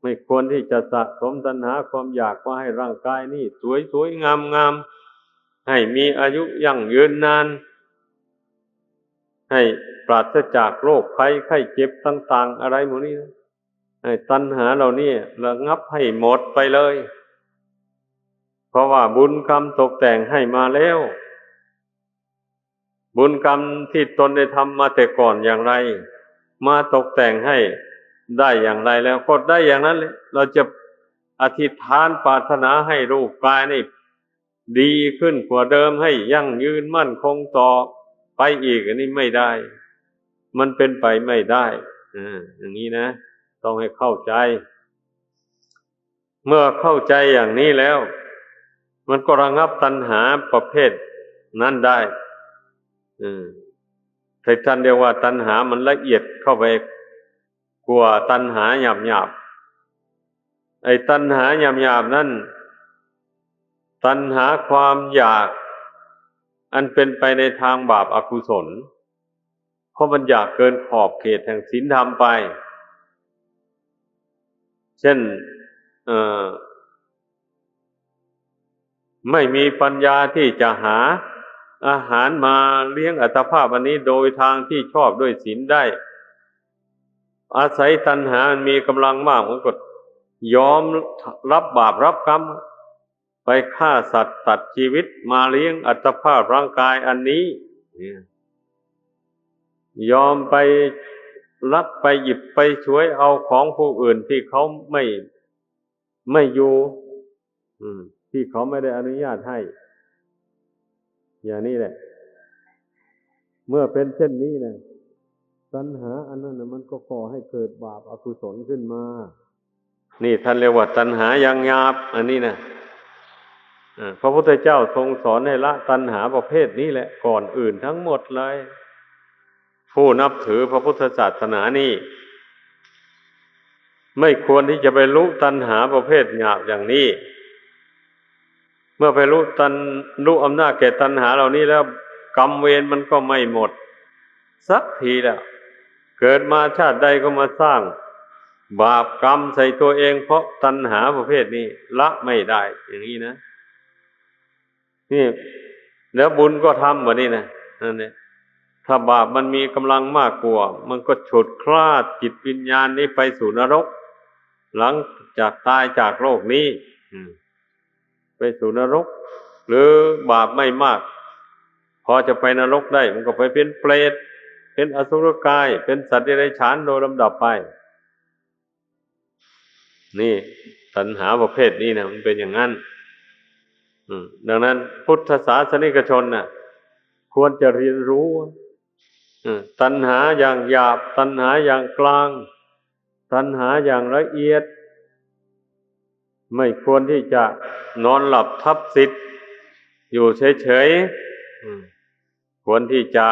ໄມ່ຄວນທີ່ຈະສະສົມຕັນຫາຄວາມຢາກວ່າໃຫ້ຮ່າງກາຍນີ້ສວຍໆ ງາມໆ ໃຫ້ມີອາຍຸຢັ້ງຍືນນານ ໃຫ້ປາສະຈາກໂລກໄພໄຂ້ເຈັບຕ່າງໆ ອະໄລໝູ່ນີ້ນະ ໃຫ້ຕັນຫາເຫຼົ່ານີ້ລະງັບໃຫ້ໝົດໄປເລີຍ ເພາະວ່າບຸນກຳຕົກແຕ່ງໃຫ້ມາແລ້ວ ບຸນກຳທີ່ຕົນໄດ້ທຳມາແຕ່ກ່ອນຢ່າງໃດ ມາຕົກແຕ່ງໃຫ້ໄດ້ຢ່າງໃດແລ້ວ ກໍໄດ້ຢ່າງນັ້ນແຫຼະ ເຮົາຈະອະທິດຖານປາດຖະໜາໃຫ້ຮູບກາຍນີ້ດີຂຶ້ນກວ່າເດີມ ໃຫ້ຢັ້ງຍືນໝັ້ນຄົງຕໍ່ໄປອີກ ອັນນີ້ໄມ່ໄດ້ ມັນເປັນໄປໄມ່ໄດ້ ເອີ ຢ່າງນີ້ນະ ຕ້ອງໃຫ້ເຂົ້າໃຈ. ເມື່ອເຂົ້າໃຈຢ່າງນີ້ແລ້ວ ມັນກໍລະງັບຕັນຫາປະເພດນັ້ນໄດ້ ເອີ ທີ່ທ່ານລຽກວ່າຕັນຫາມັນລະອຽດເຂົ້າໄປກວ່າຕັນຫາຫຍາບໆ ໄອ້ຕັນຫາຫຍາບໆນັ້ນ ຕັນຫາຄວາມຢາກອັນເປັນໄປໃນທາງບາບອະກຸສົນ ເພາະມັນຢາກເກີນຂອບເຂດແຫ່ງສິນທຳໄປ ເຊັ່ນ ເອີ ໄມ່ມີປັນຍາທີ່ຈະຫາອາຫານມາລ້ຽງອັດຕະພາບອັນນີ້ໂດຍທາງທີ່ຊອບດ້ວຍສິນໄດ້ ອາໄສຕັນຫາມັນມີກຳລັງມາກ ມັນກໍຍອມຮັບບາບຮັບກຳ ໄປຂ້າສັດຕັດຊີວິດມາລ້ຽງອັດຕະພາບຮ່າງກາຍອັນນີ້ ຍອມໄປລັກໄປຫຍິບໄປສວຍເອົາຂອງຜູ້ອື່ນທີ່ເຂົາໄມ່ ໄມ່ຢູ່ ອືມ ທີ່ເຂົາໄມ່ໄດ້ອະນຸຍາດໃຫ້ ຢ່າງນີ້ແຫຼະ ເມື່ອເປັນເຊັ່ນນີ້ນະ ຕັນຫາອັນນັ້ນນະ ມັນກໍກໍ່ໃຫ້ເກີດບາບອະກຸສົນຂຶ້ນມາ. ນີ້ທ່ານລຽກວ່າຕັນຫາຢ່າງຫຍາບ ອັນນີ້ນະ ເອີ ພະພຸດທະເຈົ້າຊົງສອນໃຫ້ລະຕັນຫາປະເພດນີ້ແຫຼະ ກ່ອນອື່ນທັງໝົດເລີຍ. ຜູ້ນັບຖືພະພຸດທະສາສະໜານີ້ ໄມ່ຄວນທີ່ຈະໄປລຸຕັນຫາປະເພດຫຍາບຢ່າງນີ້. ເມື່ອໄປລຸຕັນ ລຸອຳນາດແກ່ຕັນຫາເຫຼົ່ານີ້ແລ້ວ ກຳເວນມັນກໍໄມ່ໝົດສັກທີແລ້ວ. ເກີດມາຊາດໃດກໍມາສ້າງ ບາບກຳໃສ່ຕົວເອງ ເພາະຕັນຫາປະເພດນີ້ລະໄມ່ໄດ້ ຢ່າງນີ້ນະ. ນີ້ ແລ້ວບຸນກໍທຳ ບັດນີ້ນະ ນັ້ນແຫຼະ ຖ້າບາບມັນມີກຳລັງມາກກວ່າ ມັນກໍຊຸດຄລາດຈິດວິນຍານນີ້ໄປສູ່ນະລົກ ຫຼັງຈາກຕາຍຈາກໂລກນີ້ ອືມ ໄປສູ່ນະລົກ ຫຼືບາບໄມ່ມາກ ພໍຈະໄປນະລົກໄດ້ ມັນກໍໄປເປັນເປຣດ ເປັນອະສຸລະກາຍ ເປັນສັດເດຍລະຈະສານໂດຍລຳດັບໄປ. ນີ້ ຕັນຫາປະເພດນີ້ນະ ມັນເປັນຢ່າງນັ້ນ. ອືມ ດັ່ງນັ້ນ ພຸດທະສາສະນິກະຊົນນະ ຄວນຈະຮຽນຮູ້ ເອີ ຕັນຫາຢ່າງຫຍາບ ຕັນຫາຢ່າງກລາງ ຕັນຫາຢ່າງລະອຽດ ໄມ່ຄວນທີ່ຈະນອນຫຼັບທັບສິດຢູ່ເສີຍໆ ອືມ ຄວນທີ່ຈະ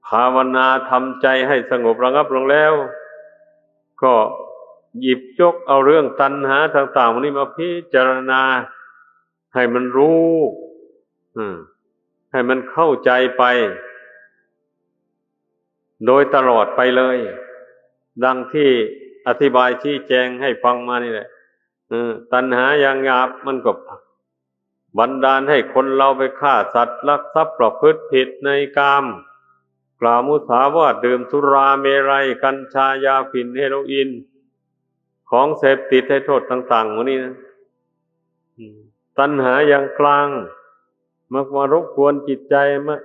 ພາວະນາທຳໃຈໃຫ້ສະຫງົບລະງັບລົງແລ້ວ ກໍຫຍິບຍົກເອົາເລື່ອງຕັນຫາຕ່າງໆ ໝູ່ນີ້ມາພິຈາລະນາໃຫ້ມັນຮູ້ ອືມ ໃຫ້ມັນເຂົ້າໃຈໄປໂດຍຕະຫຼອດໄປເລີຍ ດັ່ງທີ່ອະທິບາຍຊີ້ແຈງໃຫ້ຟັງມານີ້ແຫຼະ. ເອີ ຕັນຫາຢ່າງຫຍາບ ມັນກໍບັນດານໃຫ້ຄົນເຮົາໄປຂ້າສັດ ລັກຊັບ ປະພຶດຜິດໃນກາມ ກ່າວມຸສາວາດ ດື່ມສຸລາເມໄລ ກັນຊາ ຢາຝິ່ນ ເຮໂຣອິນ ຂອງເສບຕິດໃຫ້ໂທດຕ່າງໆ ໝູ່ນີ້ນະ. ອືມ ຕັນຫາຢ່າງກລາງ ມັກມາລົບກວນຈິດໃຈ ມາ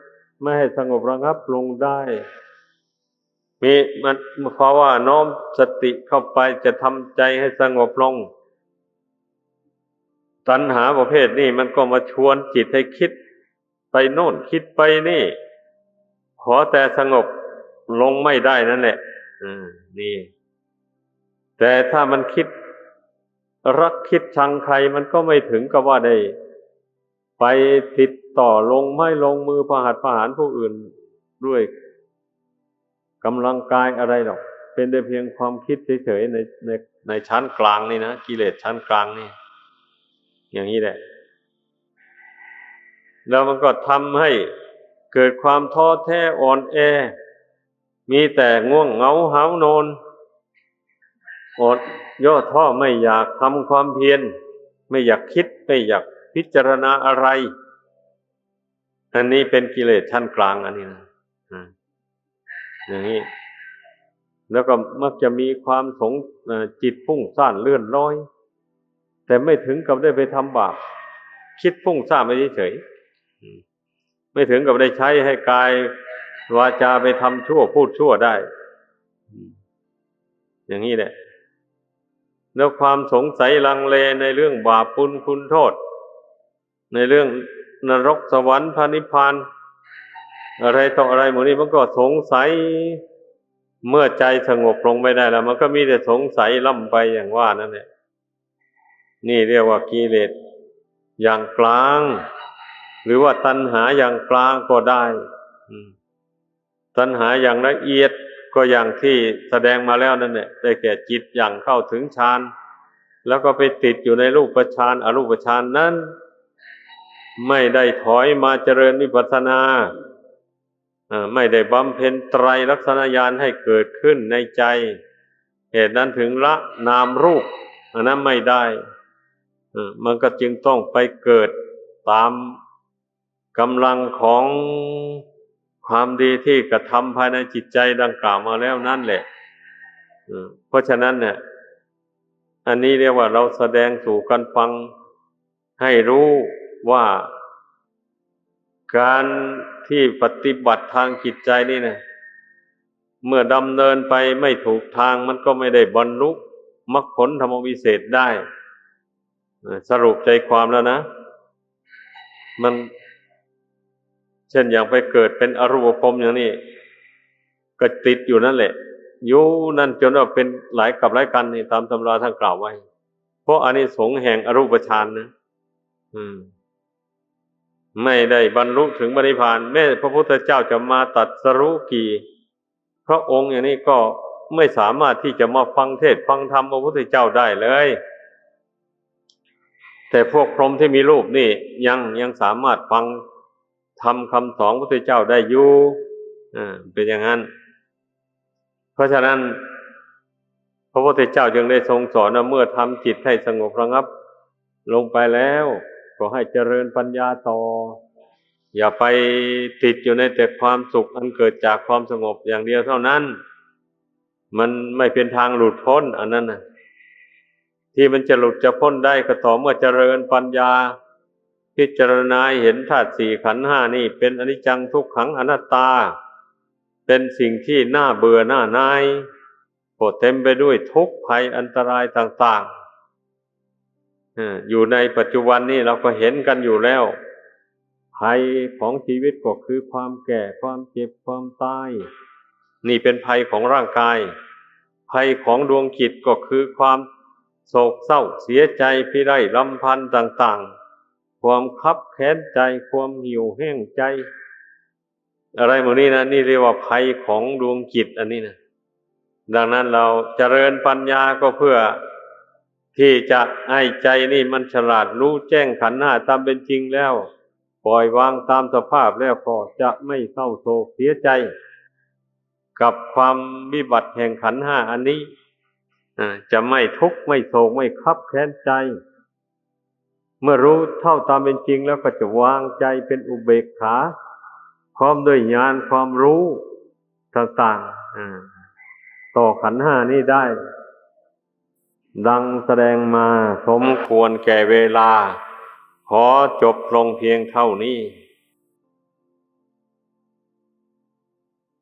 ມາໃຫ້ສະຫງົບລະງັບລົງໄດ້ ມີ ມັນ ເພາະວ່ານ້ອມສະຕິເຂົ້າໄປ ຈະທຳໃຈໃຫ້ສະຫງົບລົງ ຕັນຫາປະເພດນີ້ມັນກໍມາຊວນຈິດໃຫ້ຄິດໄປໂນ່ນຄິດໄປນີ້ ຂໍແຕ່ສະຫງົບລົງໄມ່ໄດ້ນັ້ນແຫຼະ. ເອີ ນີ້ ແຕ່ຖ້າມັນຄິດ ລັກຄິດຊັງໃຄ ມັນກໍໄມ່ເຖິງກັບວ່າໄດ້ໄປຕິດຕໍ່ລົງໄມ້ລົງມື ປະຫັດປະຫານຜູ້ອື່ນດ້ວຍກຳລັງກາຍອະໄລດອກ ເປັນໄດ້ພຽງຄວາມຄິດເສີຍໆ ໃນ ໃນ ໃນຊັ້ນກາງນີ້ນະ ກິເລດຊັ້ນກາງນີ້ ຢ່າງນີ້ແຫຼະ. ແລ້ວມັນກໍທຳໃຫ້ເກີດຄວາມທໍ້ແທ້ອ່ອນແອ ມີແຕ່ງ່ວງເຫງົາຫາວນອນ ອ່ອນ ຫຍໍ້ທໍ້ ໄມ່ຢາກທຳຄວາມພຽນ ໄມ່ຢາກຄິດ ໄມ່ຢາກພິຈາລະນາອະໄລ. ອັນນີ້ເປັນກິເລດຊັ້ນກາງ ອັນນີ້ນະ ອາ ຢ່າງນີ້ ແລ້ວກໍມັກຈະມີຄວາມສົງ ເອີ ຈິດຟຸ້ງສ້ານເລື່ອນລອຍ ແຕ່ໄມ່ເຖິງກັບໄດ້ໄປທຳບາບ ຄິດຟຸ້ງສ້ານໄປເສີຍໆ ອາ ໄມ່ເຖິງກັບໄດ້ໃຊ້ໃຫ້ກາຍວາຈາໄປທຳຊົ່ວ ພູດຊົ່ວໄດ້ ອາ ຢ່າງນີ້ແຫຼະ. ແລ້ວຄວາມສົງໄສລັງເລໃນເລື່ອງບາບບຸນຄຸນໂທດ ໃນເລື່ອງນະລົກສະຫວັນພະນິບພານ ອະໄລຕໍ່ອະໄລໝູ່ນີ້ ມັນກໍສົງໄສ ເມື່ອໃຈສະຫງົບລົງໄປໄດ້ແລ້ວ ມັນກໍມີແຕ່ສົງໄສລ້ຳໄປຢ່າງວ່ານັ້ນແຫຼະ. ນີ້ຮຽກວ່າກິເລດຢ່າງກາງ ຫຼືວ່າຕັນຫາຢ່າງກາງກໍໄດ້ ອືມ ຕັນຫາຢ່າງລະອຽດກໍຢ່າງທີ່ສະແດງມາແລ້ວນັ້ນແຫຼະ ໄດ້ແກ່ຈິດຢ່າງເຂົ້າເຖິງฌານ ແລ້ວກໍໄປຕິດຢູ່ໃນຮູບປະຊານ ອະຮູບປະຊານນັ້ນ ໄມ່ໄດ້ຖອຍມາຈະເລີນວິປັດສະນາ ເອີ ໄມ່ໄດ້ບຳເພັນໄຕລັກສະນະຍານໃຫ້ເກີດຂຶ້ນໃນໃຈ ເຫດນັ້ນເຖິງລະນາມຮູບອັນນັ້ນໄມ່ໄດ້ ເອີ ມັນກໍຈຶ່ງຕ້ອງໄປເກີດຕາມ ກຳລັງຂອງຄວາມດີທີ່ກະທຳພາຍໃນຈິດໃຈດັ່ງກ່າວມາແລ້ວນັ້ນແຫຼະ ເອີ ເພາະສະນັ້ນນະ ອັນນີ້ຮຽກວ່າເຮົາສະແດງສູ່ກັນຟັງໃຫ້ຮູ້ວ່າ ການທີ່ປະຕິບັດທາງຈິດໃຈນີ້ນະ ເມື່ອດຳເນີນໄປໄມ່ຖືກທາງ ມັນກໍໄມ່ໄດ້ບັນລຸມັກຜົນທຳມະວິເສດໄດ້. ເອີ ສະຫຼຸບໃຈຄວາມແລ້ວນະ ມັນ ເຊັ່ນຢ່າງໄປເກີດເປັນອະຮູບປະພົມຢ່າງນີ້ ກໍຕິດຢູ່ນັ້ນແຫຼະ ຢູ່ນັ້ນຈົນວ່າເປັນຫຼາຍກັບຫຼາຍກັນນີ້ ຕາມຕຳລາທ່ານກ່າວໄວ້ ເພາະອານິສົງແຫ່ງອະຮູບປະຊານນະ ອືມ ໄມ່ໄດ້ບັນລຸເຖິງພະນິບພານ. ແມ້ພະພຸດທະເຈົ້າຈະມາຕັດສະຮູ້ກີ່ພະອົງຢ່າງນີ້ ກໍໄມ່ສາມາດທີ່ຈະມາຟັງເທດຟັງທຳພະພຸດທະເຈົ້າໄດ້ເລີຍ. ແຕ່ພວກພົມທີ່ມີຮູບນີ້ຍັງ ຍັງສາມາດຟັງທຳຄຳສອນພະພຸດທະເຈົ້າໄດ້ຢູ່ ເປັນຢ່າງນັ້ນ. ເພາະສະນັ້ນ พระพุทธเจ้าจึงได้ทรงสอนว่า เมื่อทำจิตให้สงบระงับลงไปแล้ว ก็ให้เจริญปัญญาต่อ อย่าไปติดอยู่ในแต่ความสุขอันเกิดจากความสงบอย่างเดียวเท่านั้น มันไม่เป็นทางหลุดพ้นอันนั้นนะ ที่มันจะหลุดจะพ้นได้ก็ต่อเมื่อเจริญปัญญา พิจารณาเห็นธาตุสี่ขันธ์ห้านี่เป็นอนิจจังทุกขังอนัตตา เป็นสิ่งที่น่าเบื่อหน่าหน่าย ก็เต็มไปด้วยทุกข์ภัยอันตรายต่างๆ เอ่อ อยู่ในปัจจุบันนี่เราก็เห็นกันอยู่แล้ว ภัยของชีวิตก็คือความแก่ ความเจ็บ ความตาย นี่เป็นภัยของร่างกาย ภัยของดวงจิตก็คือความโศกเศร้าเสียใจพิไรลำพันธ์ต่างๆ ความคับแค้นใจ ความหิวแห้งใจ อะไรหมู่นี้นะ นี่เรียกว่าภัยของดวงจิตอันนี้นะ ดังนั้นเราเจริญปัญญาก็เพื่อที่จะให้ใจนี่มันฉลาดรู้แจ้งขันธ์ห้าตามเป็นจริงแล้ว ปล่อยวางตามสภาพแล้วก็จะไม่เศร้าโศกเสียใจ กับความวิบัติแห่งขันธ์ห้าอันนี้ อ่า จะไม่ทุกข์ไม่โศกไม่คับแค้นใจ เมื่อรู้เท่าตามเป็นจริงแล้วก็จะวางใจเป็นอุเบกขา พร้อมด้วยญาณความรู้ต่างๆ อ่า ต่อขันธ์ห้านี้ได้ ดังแสดงมาสมควรแก่เวลา ขอจบลงเพียงเท่านี้